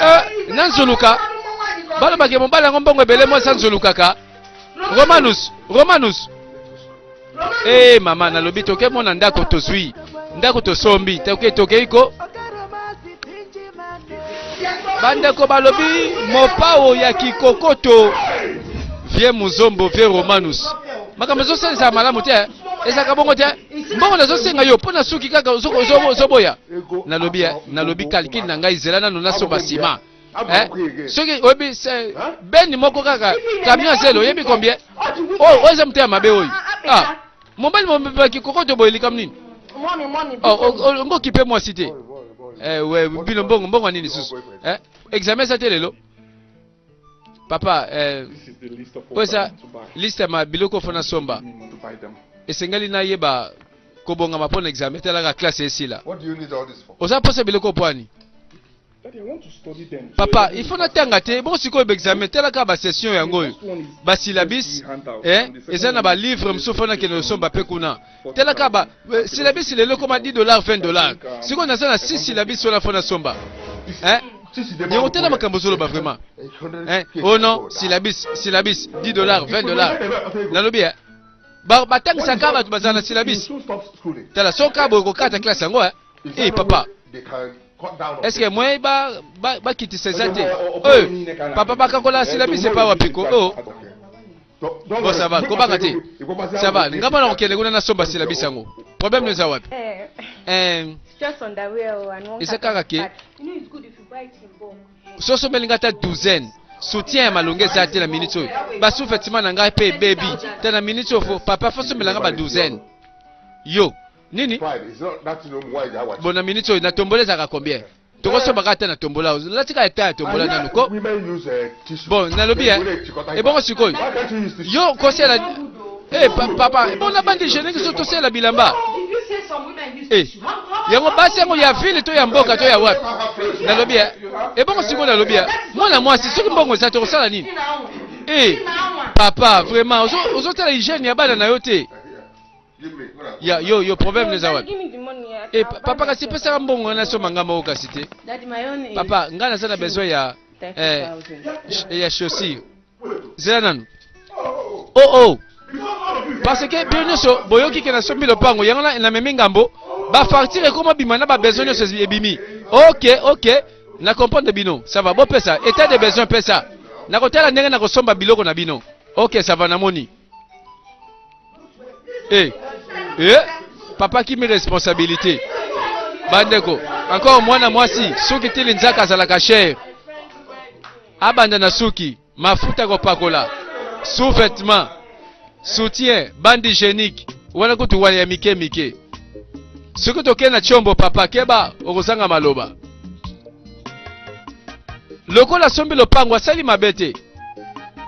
Eh, nanzuluka. Balobake mobali yango mbongo ebele mwasi anzulukaka. Romanus, Romanus. Eh mama nalobi toke mona ndako tozui ndako tosombi toke tokei ko bandeko balobi mopao ya kikokoto vie muzombo vie romanus makambo ezosalisa malamu te ezalaka bongo te mbongo nazosenga yo mpo na suki kaka ozoboya nalobi eh, nalobi calcul na ngai zela nano nasomba nsima Eh? Soki oyebi beni moko kaka camion ya zelo oyebi combien? Oyo oyo eza motema mabe oyo. Ah, mobali mobaki kokoto boye likambo nini? Oh, ngo kipe mwasi te. Eh, we bino mbongo mbongo nini susu? Eh, examen eza te lelo. Papa, eh, oyo eza liste ya ma biloko fo nasomba. Esengeli nayeba kobongama mpo na examen talaka classe esila. Oza mposa biloko pwani? Papa, il faut natanga te. Bongo sikoyo ba examen, tala kaka ba session yango oyo. Ba syllabus, eh, eza na ba livre mosusu faut nakende kosomba pe kuna. Tala kaka ba eh, syllabus lelo ekoma 10 dollars, 20 dollars. Sikoyo naza na 6 syllabus wana faut nasomba. Eh? Yango tala makambo ozoloba vraiment. Eh, oh non, syllabus, syllabus, 10 dollars, 20 dollars. Nalobi eh. Ba batangisaka bato bazala na syllabus. Tala soka boye kokata classe yango eh. Eh papa. Est-ce que moyen ba ba bakitisa eza te? Eh papa bakakola syllabus epa wapi ko? Oh. Bon ça va, kobanga te. Ça va, nga mwana kokende kuna nasomba syllabus yango. Problème eza wapi? Eh. Eza kaka ke sosombeli nga ata douzaine soutien ya malonga eza te na minute oyo ba sous-vêtements na ngai mpe ebebi te na minute oyo fo papa fosombela nga ba douzaine yo Nini? Bon na minute oyo na tombola ezalaka combien? Tokosomba kaka ata na tombola. Olati kaka ata ya tombola nanu ko. Bon nalobi eh. Ebongo sikoyo. Yo kosela Eh pa, papa, bon na bandi jeune so tosela bilamba. Eh. Yango basi yango ya ville to ya mboka to ya wapi? Nalobi eh. Ebongo sikoyo nalobi eh. Mwana mwasi soki mbongo eza tokosala nini? Eh. Papa, vraiment ozotala hygiène ya bana na yo te. Ya yo yo problème neza wapi? Eh papa kasi pesaka mbongo na soma nga moko kasi te. Papa nga naza na besoin ya eh, ya chaussure. Zela nanu. Oh oh. Parce que bino nyonso boyoki ke nasombi lopango yango na namemi ngambo ba facture ekoma bima na ba besoin nyonso ebimi. OK OK na comprendre bino. Ça va bopesa état de besoin pesa. Nakotala ndenge nakosomba biloko na bino. OK ça va namoni. Eh, eh, papa kimi responsabilité. Bandeko, encore mwana mwasi, suki tili nzaka azalaka cher. Abanda na suki, mafuta kopakola, sous-vêtements, soutien, bande hygiénique, wana kutu wana ya mike mike. Soki tokei na chombo papa keba okozanga maloba. Lokola asombi lopango asali mabe te.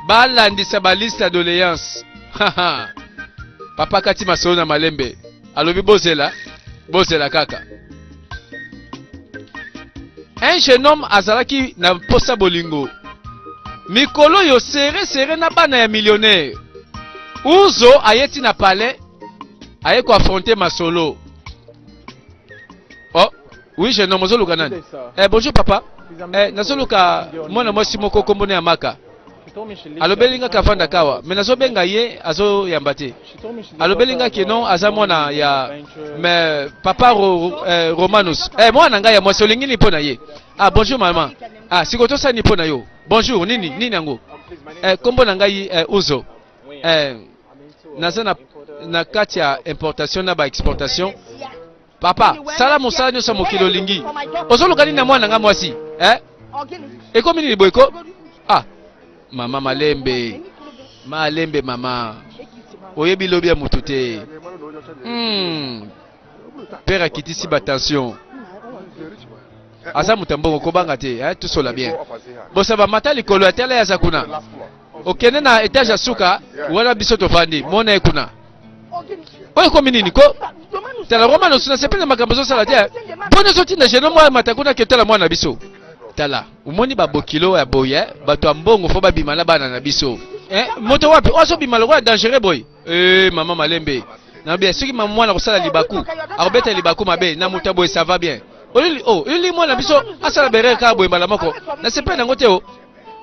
Balandisa ba liste ya doléance. Papa kati masolo na malembe. Alobi bozela, bozela kaka. Un jeune homme azalaki na posa bolingo. Mikolo oyo serre serre na bana ya millionnaire. Uzo aye ti na palais aye ko affronter masolo. Oh, oui jeune homme ozoluka nani? Eh, bonjour papa. Eh, nazoluka mwana mwasi moko kombo na ya Maka. Alobeli nga kavanda kawa, mais nazobenga ye azoyamba te. Alobeli nga ke non aza mwana ya mais papa Ro, eh, Romanus. Eh, mwana na ngai ya mwasi olingi nini mpo na ye? Ah, bonjour maman. Ah, sikoyo tosala nini mpo na yo? Bonjour, nini nini yango? Eh, kombo na ngai eh, Uzo. Eh, naza na, na kati ya importation na ba exportation. Papa, sala mosala nyonso ya mokili olingi. Ozoluka nini na mwana na ngai mwasi? Eh? Ekomi nini boye ko? Ah, mama malembe. Malembe mama. Oyebi lobi ya moto te. Père akitisi ba tension. Aza moto ya mbongo kobanga te, eh, tosola bien. Bosaba mata likolo ya tala yaza kuna. Okende na etage ya suka wana biso tovandi, mona ye kuna. Oyo ekomi nini ko? Tala Romano suna sepele makambo ozosala te. Boni ozotinda jeune homme mata kuna ke tala mwana biso. Tala, omoni ba bokilo ya boye, bato ya mbongo fo babima na bana na biso. Eh, moto wapi? Oyo azobima lokola dangereux boye. Eh, mama malembe. Na bien, soki mama mwana kosala libaku, akobeta libaku mabe na moto boye ça va bien. Olili oh, olili mwana biso asala berere kaka boye mbala moko. Na sepele nango te oh.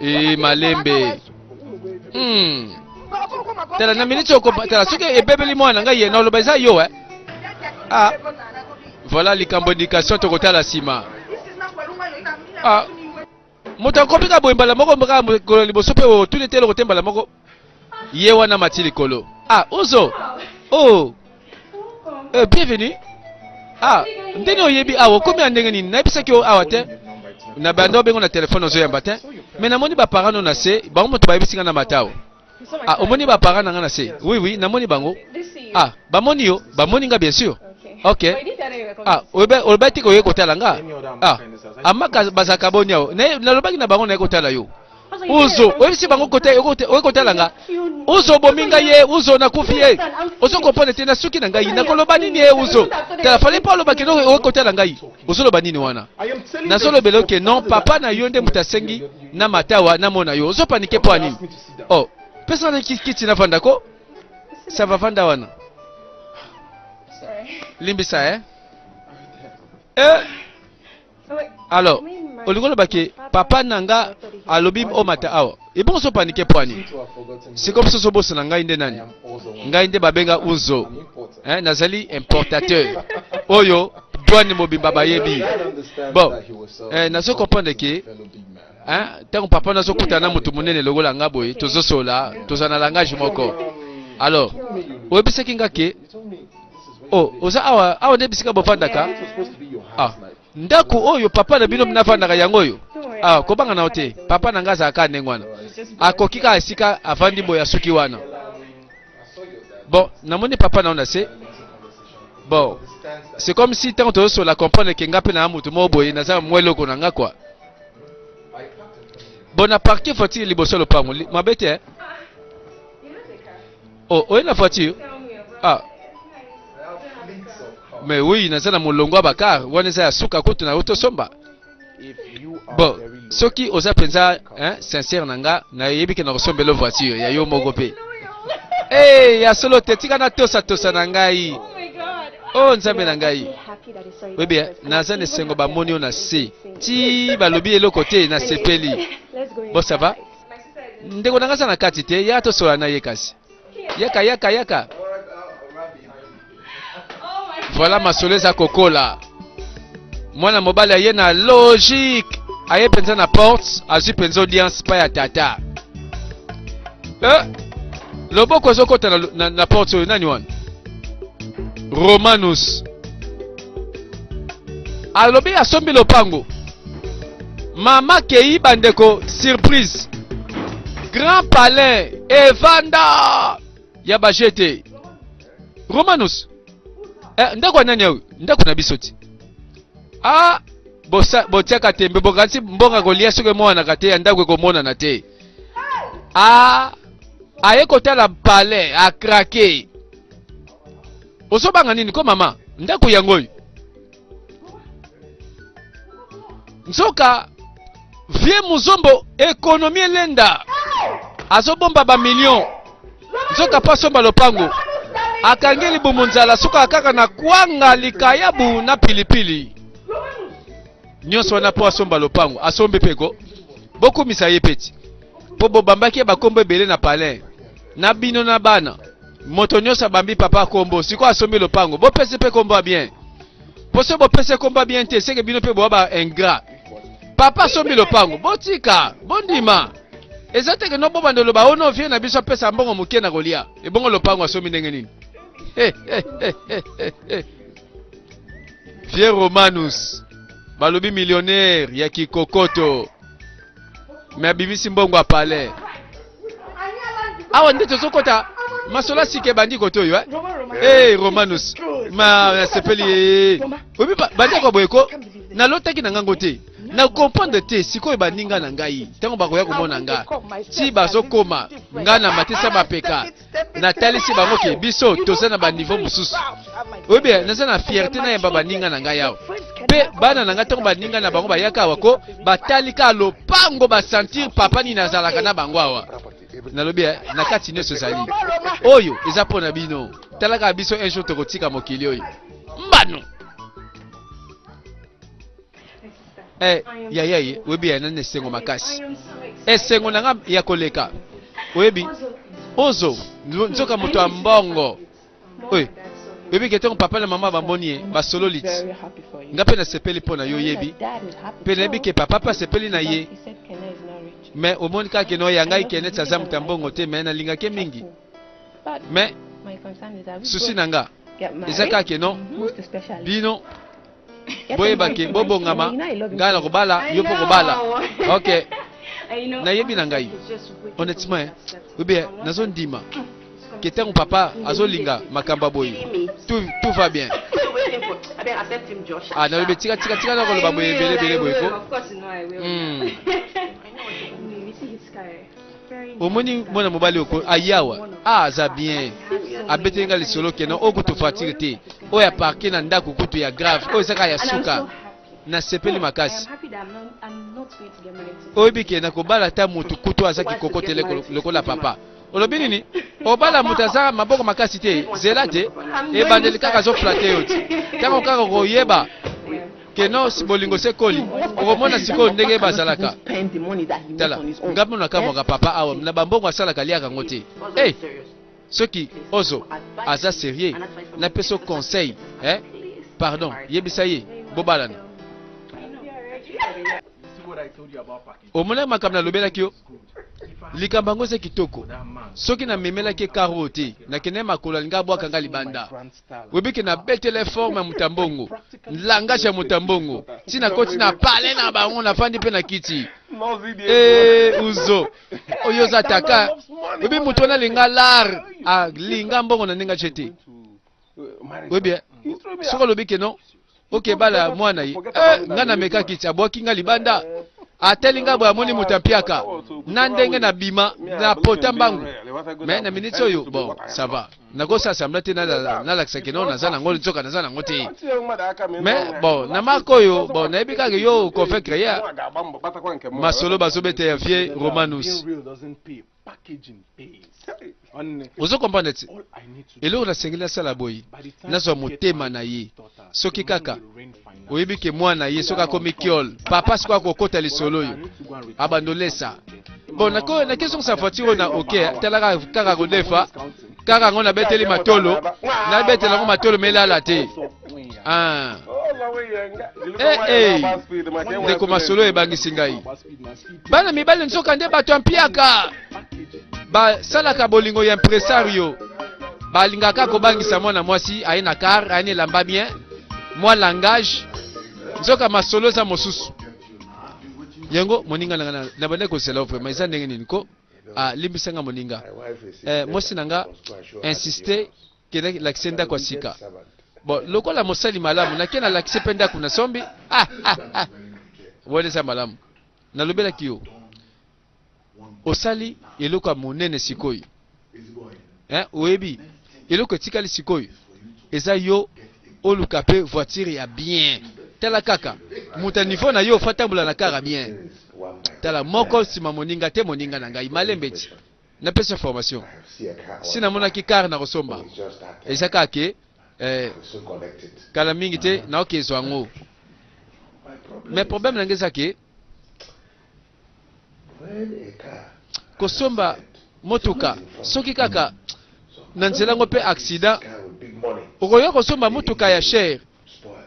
Eh, malembe. Tala na minute oko tala soki ebebeli mwana ngai ye na oloba eza yo eh. Ah. Voilà likambo éducation tokotala nsima. Ah. Moto akomi kaka boye mbala moko kaka mokolo liboso mpe otuni te eloko te mbala moko ye wana mati likolo. Ah, Uzo. Oh. Eh, bienvenue. Ah, ndenge oyebi awa okomi ya ndenge nini? Nayebisaki yo awa te. Na banda obengo na telefone ozoyamba te. Mais namoni ba parents no na se, bango moto bayebisi nga na matao. Ah, omoni ba parents na nga na se? Oui, oui, namoni bango. Ah, bamoni yo? Bamoni nga bien sûr. Ok. Ah, olobaki te koye kotala nga? Ah, amaka bazalaka boni awa? Nalobaki na bango naye kotala yo. Uzo, oyebisi bango kote oye kotala nga? Uzo obomi ngai ye, Uzo nakufi ye. Ozo comprendre te nasuki na ngai, nakoloba nini ye Uzo? Tala fallait pas oloba ke oye kotala ngai. Ozoloba nini wana? Nazolobela yo ke non, papa na yo nde moto asengi na matawa namona yo. Ozo panike mpo ya nini? Oh, pesa na kiti navanda ko. Ça va vanda wana. Limbisa eh? Eh? Alors, olingi oloba ke papa na nga alobi omata awa. Ebongo ozo panike mpo ya nini? Sikoyo biso ozobosana ngai nde nani? Ngai nde babenga Uzo. Eh, nazali importateur. Oyo douane mobimba bayebi. Bon, eh, nazo comprendre ke hein, ntango papa nazokutana na moto monene lokola nga boye, tozosola, toza na langage moko. Alors, oyebisaki nga ke oh, oza awa, awa nde bisika bofandaka? Ah, ndako oyo papa na bino nafandaka yango oyo? Ah, kobanga na yo te, papa na nga azalaka kaka ndenge wana, akoki kaka esika avandi boye asuki wana. Bon, namoni papa na yo na se. Bon, c'est comme si ntango tozosola comprendre ke nga mpe na moto moko boye naza mwa eloko na nga quoi. Bon, na parke voiture liboso ya lopango mabe te eh? Oh, oye na voiture? Ah. Mais oui, naza na molongo ya bakar wana eza ya suka kutu na otosomba. Bon, soki oza mpenza hein, sincère na nga, nayebi ke nakosombela voiture ya yo moko mpe. Hey, ya solo te, tika natosa tosa na ngai. Oh, nzambe na ngai. Oyebi, naza na esengo bamoni yo na se. Ti balobi eloko te, nasepeli. Bon, ça va? Ndeko na ngai aza na kati te, ya tosola na ye kasi. Yaka, yaka, yaka. Voilà masolo eza kokola. Mwana mobali aye na logique. Aye mpenza na porte, azwi mpenza audience pa ya tata. Eh, loboko ezokota na, na, na porte oyo nani wana? Romanus. Alobi asombi lopango. Mama kei bandeko surprise. Grand palais evanda ya ba GT. Romanus. Eh, ndako ya nani oyo? Ndako na biso ti. Ah, bosa botiaka tembe bokanisi mbonga kolia soki emonanaka te ya ndako ekomonana te. Ah, aye kotala palais a craquer. Ozobanga nini ko mama? Ndako yango oyo. Nzoka. Vieux Muzombo économie elenda azobomba ba millions nzoka mpo asomba lopango akangi libumu nzala suka kaka na kwanga likayabu na pilipili nyonso wana mpo asomba lopango asombi mpe ko bokumisa ye peti mpo bobambaki ye bakombo ebele na palin na bino na bana moto nyonso abambi papa kombo sikoyo asombi lopango bopesi mpe kombo ya bien mpo soki bopesi kombo ya bien te seke bino mpe boa ba ingrat papa asombi lopango botika bondima eza te keno bobanda oloba ono vie na biso apesa mbongo moke na kolia ebongo lopango asombi ndenge nini Vieux Romanus balobi millionnaire ya kikokoto me abimisi mbongo ya palais awa nde tozokota masolo ya sika ebandi kote oyo eh? hey, eh, Romanus ma nasepeli eh. oyebi bandeko boye ko nalotaki na ngango te na comprendre te sikoyo baninga na ngai ntango bakoya komona nga ti bazokoma ngai na matisa mapeka natalisi bango ke biso toza na baniveau mosusu oyebi naza na fierté nayamba baninga na ngai awa mpe bana na ngai ntango baninga na bango bayaka awa ko batali kaka lopango basentir papa nini azalaka na bango awa nalobi eh, na kati nyonso ezali oyo eza mpo na bino tala kaka biso un jour tokotika mokili oyo mbano Eh, yaya ye oyebi ya nani esengo makasi esengo na nga ya koleka oyebi ozo nzoka moto ya mbongo oye oyebi ke ntango papa na mama bamoni ye basololi ti nga mpe nasepeli mpo na yo oyebi mpe nayebi ke papa mpe asepeli na ye me omoni kaka keno ya ngai keneti aza moto ya mbongo te me nalingaki mingi me susi na nga eza kaka keno bino boyeba ke bobongama ngai na kobala yo mpo kobala ok nayebi na ngai honnêtement oyebi eh, nazondima ke ntango papa azolinga makambo ya boye tout, tout va bien ah nalobi tika tika tika nakoloba boye ebele ebele boye ko hmm. Omoni mwana mobali oko ayawa ah aza bien abeteli nga lisolo ke non oyo kutu voiture te oyo aparke na ndako kutu ya grave oyo ezaka ya suka nasepeli makasi oyebi ke nakobala ata motu kutu aza kikokotele lokola papa olobi nini obala moto aza maboko makasi te zela te ebandeli kaka azoflate yo ti ntango kaka okoyeba Que non bolingo se koli okomona sikoyo ndenge bazalaka tala nga mpe nakamwaka papa awa na bambongo asalaka aliaka yango te hey, soki ozo aza serieux napesa conseil eh? Pardon yebisa ye bobalana Omonaki makambo nalobelaki yo? Likambo yango eza kitoko. Soki namemelaki ye kar oyo te, nakendaki makolo alingi abwaka nga libanda. Oyebi ke nabetela ye forme ya moto ya mbongo, langage ya moto ya mbongo. Ti nakoti na palais na bango, nafandi mpe na kiti. Eh, uzo. Oyo oza taka. Oyebi moto wana alinga lar, alinga mbongo na ndenge atie te. Oyebi, eh? Soki olobi ke non, oke bala mwana ye eh, nga namekaki ti abwaki nga libanda atali nga boye amoni moto ya mpiaka na ndenge na bima na pota mbangu me na miniti oyo bon ça va nakosala sembla te nalakisa ke non naza nango nzoka naza nango te mais bon na marke oyo bon nayebi kaka yo convaincre ye masolo bazobeta ya vieux romanus Ozo comprendre te? Eloko nasengeli nasala boye, nazwa motema na ye. Soki kaka oyebi ke mwana ye soki akomi kiol, papa sikoyo akokota lisolo oyo abandolesa. Bon, nako nakezongisa voiture oyo na ok, tala kaka kaka kodefa kaka yango nabeteli matolo, nabetela yango matolo melala te. Ah. Eh, eh. Ndeko masolo ebangisi ngai. Bana mibali nzoka nde bato ya mpiaka basalaka bolingo ya impresario, balingaka kobangisa mwana mwasi aye na car aye na elamba bien mwa langage, nzoka masolo eza mosusu. Yango moninga na nga na bandaki kozela yo vraiment eza ndenge nini ko? Ah, limbisa nga moninga eh, mwasi na nga insiste Kende lakise ndako ya sika. Bon, lokola mosali malamu, nake na lakise pe ndako na sombi. Ah, ah, ah. Wana eza malamu. Nalobelaki yo. Osali eloko ya monene sikoyo. Hein, oyebi eloko etikali sikoyo eza yo oluka pe voiture ya bien. Tala kaka moto ya niveau na yo fa tambola na kara bien. Tala moko nsima moninga te moninga na ngai malembe ti. Napesa formation. Si namonaki car na kosomba. Eza kaka ke eh, kala mingi te naokezwa yango. Mais problème na ngai eza ke kosomba motuka soki kaka na nzela yango mpe accident okoya kosomba motuka ya cher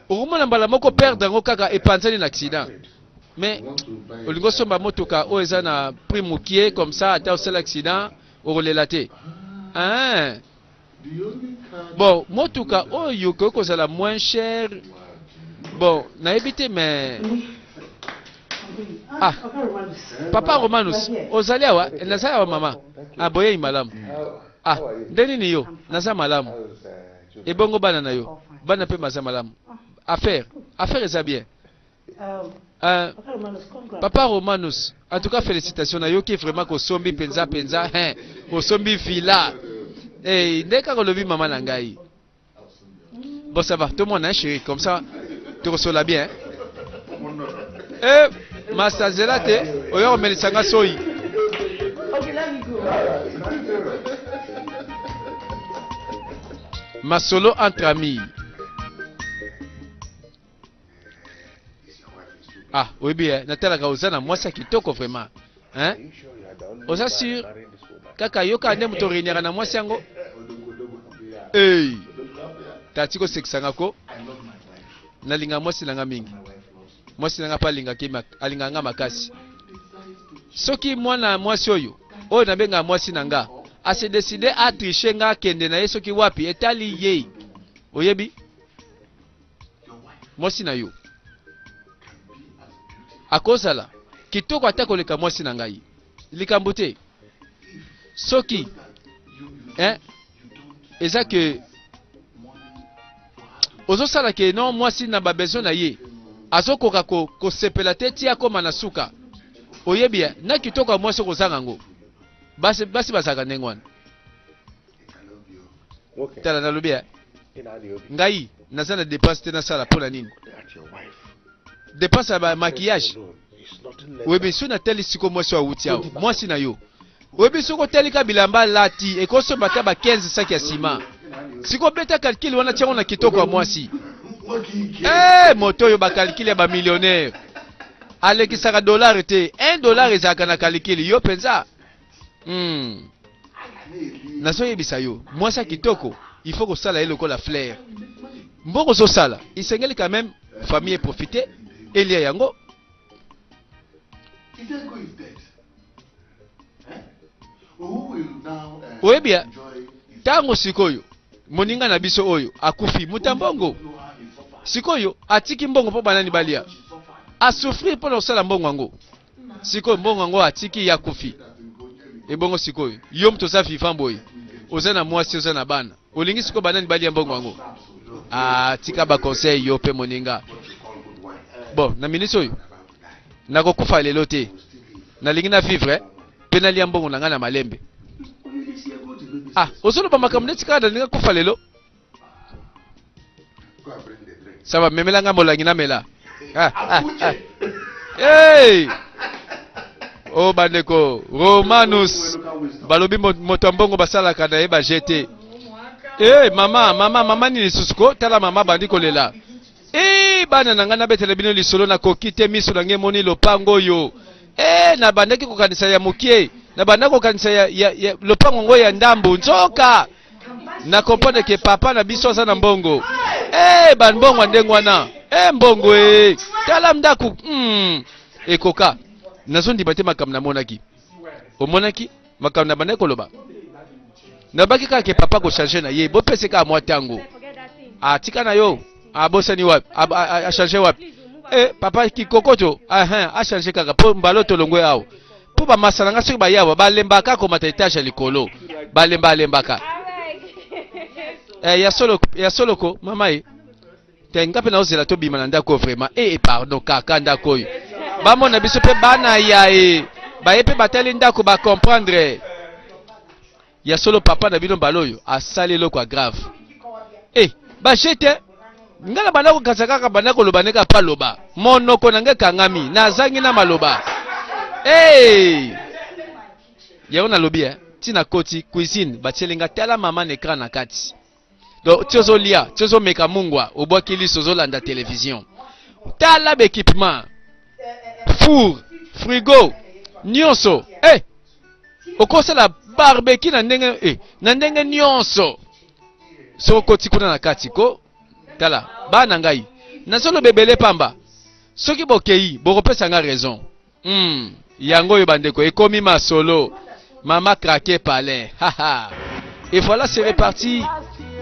okomona mbala moko perdre yango kaka epanzani na accident mais olingi osomba motuka oyo eza na prix mokie comme ça ata osala accident okolela te ah. Bon motuka oyo ekoki kozala moins cher bon nayebi te mais ah papa Romanus ozali awa nazali awa mama ah boyei malamu ah nde nini yo naza malamu ebongo bana na yo bana mpe baza malamu affaire affaire eza bien Euh, papa Romanus, en tout cas félicitations nayoki vraiment kosombi penza penza hein, osombi villa. Eh, nde kaka olobi mama na ngai. Bon ça va, tout le monde hein, chérie, comme ça tokosola bien. Eh, masta zela te, oyo omelisa nga soyi. Masolo entre amis. Ah, oyebi eh, natalaka oza na mwasi ya kitoko vraiment. Hein? Oza sur kaka yoka nde moto réuniaka na mwasi yango? Hey! Tati kosekisa nga ko. Nalinga mwasi na nga mingi. Mwasi na nga pe alingaki alingaka nga makasi. Soki mwana mwasi oyo oyo nabengaka mwasi na nga a se décider a tricher nga akende na ye soki wapi etali ye. Oyebi? Mwasi na yo akozala kitoko ata koleka mwasi na ngai. Likambo te. Soki eh, eza ke ozosala ke non mwasi na ba besoin na ye azokoka ko, kosepela te ti akoma na suka. Oyebi eh, na kitoko ya mwasi okozanga yango. Basi, basi bazalaka ndenge wana. Tala nalobi eh. Ngai naza na dépense te nasala mpo na nini? Dépense ya ba maquillage. Oyebi soki natali siko mwasi oyo awuti awa, mwasi na yo. Oyebi soki otali ka bilamba alati ekosomba ata ba 15 saki ya ciment. Siko beta calcul wana tiango na kitoko ya mwasi. Eh, moto oyo ba calcul ya ba millionnaire. Alekisaka dollar te. 1 dollar ezalaka na calcul. Yo penza. Hmm. Nazoyebisa yo, mwasi ya kitoko, il faut kosala ye lokola fleur. Mbongo ozosala, isengeli quand même famille eprofite, elia yango. Oyebi ya ntango sikoyo moninga na biso oyo akufi moto ya mbongo sikoyo atiki mbongo mpo banani balia asouffrir mpo na kosala mbongo yango Sikoyo mbongo yango atiki ye akufi ebongo sikoyo yo moto oza vivant boye oza na mwasi oza na bana olingi sikoyo banani balia mbongo yango ah tika ba conseil yo pe moninga bon na minute oyo nakokufa lelo te nalingi na vivre pe nalia mbongo na ngai na malembe ah ozoloba makambo neti kaka nalingi kufa lelo Ça va, memela nga molangi namela. Ah, ah, ah. Hey! Oh bandeko, Romanus balobi moto ya mbongo basalaka na ye ba jete. Hey, mama, mama, mama nini lisusu ko? Tala mama bandi kolela. Hey, bana na ngai nabetela bino lisolo nakoki te miso na ngai emoni lopango oyo. Hey, nabandaki kokanisa ya mokie, nabandaki kokanisa ya, ya, ya lopango yango ya ndambo nzoka Na comprendre que papa na biso aza na mbongo. Eh ba mbongo ya ndenge wana. Eh mbongo eh. Tala ndaku. Hmm. Ekoka. Nazo ndima te makambo namonaki. Omonaki makambo na bandaki koloba. Nabaki kaka ke papa ko changer na ye. Bopese kaka mwa tango. Ah tika na yo. Abosani wapi? A changer wapi? Eh papa kikokoto. Ah hein, a changer kaka po mbalo tolongwe awa. Mpo ba masta na nga soki baye awa balembaka komata etage ya likolo balemba alembaka eh, ya solo ya solo ko mama ye te nga mpe naozela tobima na ndako oyo vraiment eh, eh pardon kaka ndako oyo bamona biso mpe bana ya e baye mpe batali ndako ba comprendre ya solo papa na bino mbala oyo asali eloko ya grave eh ba jete. Nga na banda kokanisa kaka banda koloba ndenge apa loba. Monoko na nga ekangami, nazangi na maloba. Hey! Yango nalobi eh, ti nakoti cuisine batieli nga tala mama na ecran na kati. Donc ti ozolia, ti ozomeka mungwa, obwaki liso ozolanda television. Tala ba equipement. Four, frigo, nyonso. Eh! Okosala barbecue na ndenge eh, na ndenge nyonso. Soki okoti kuna na kati ko tala bana ngai nazoloba ebele pamba soki bokei bokopesa nga raison mm, yango oyo bandeko ekomi masolo mama craque palin haha et voilà c'est reparti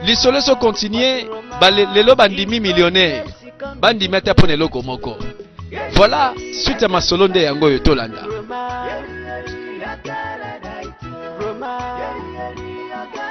lisolo ezo continuer lelo bandimi millionnaire bandimi ata mpo na eloko moko voilà suite ya masolo nde yango oyo tolanda.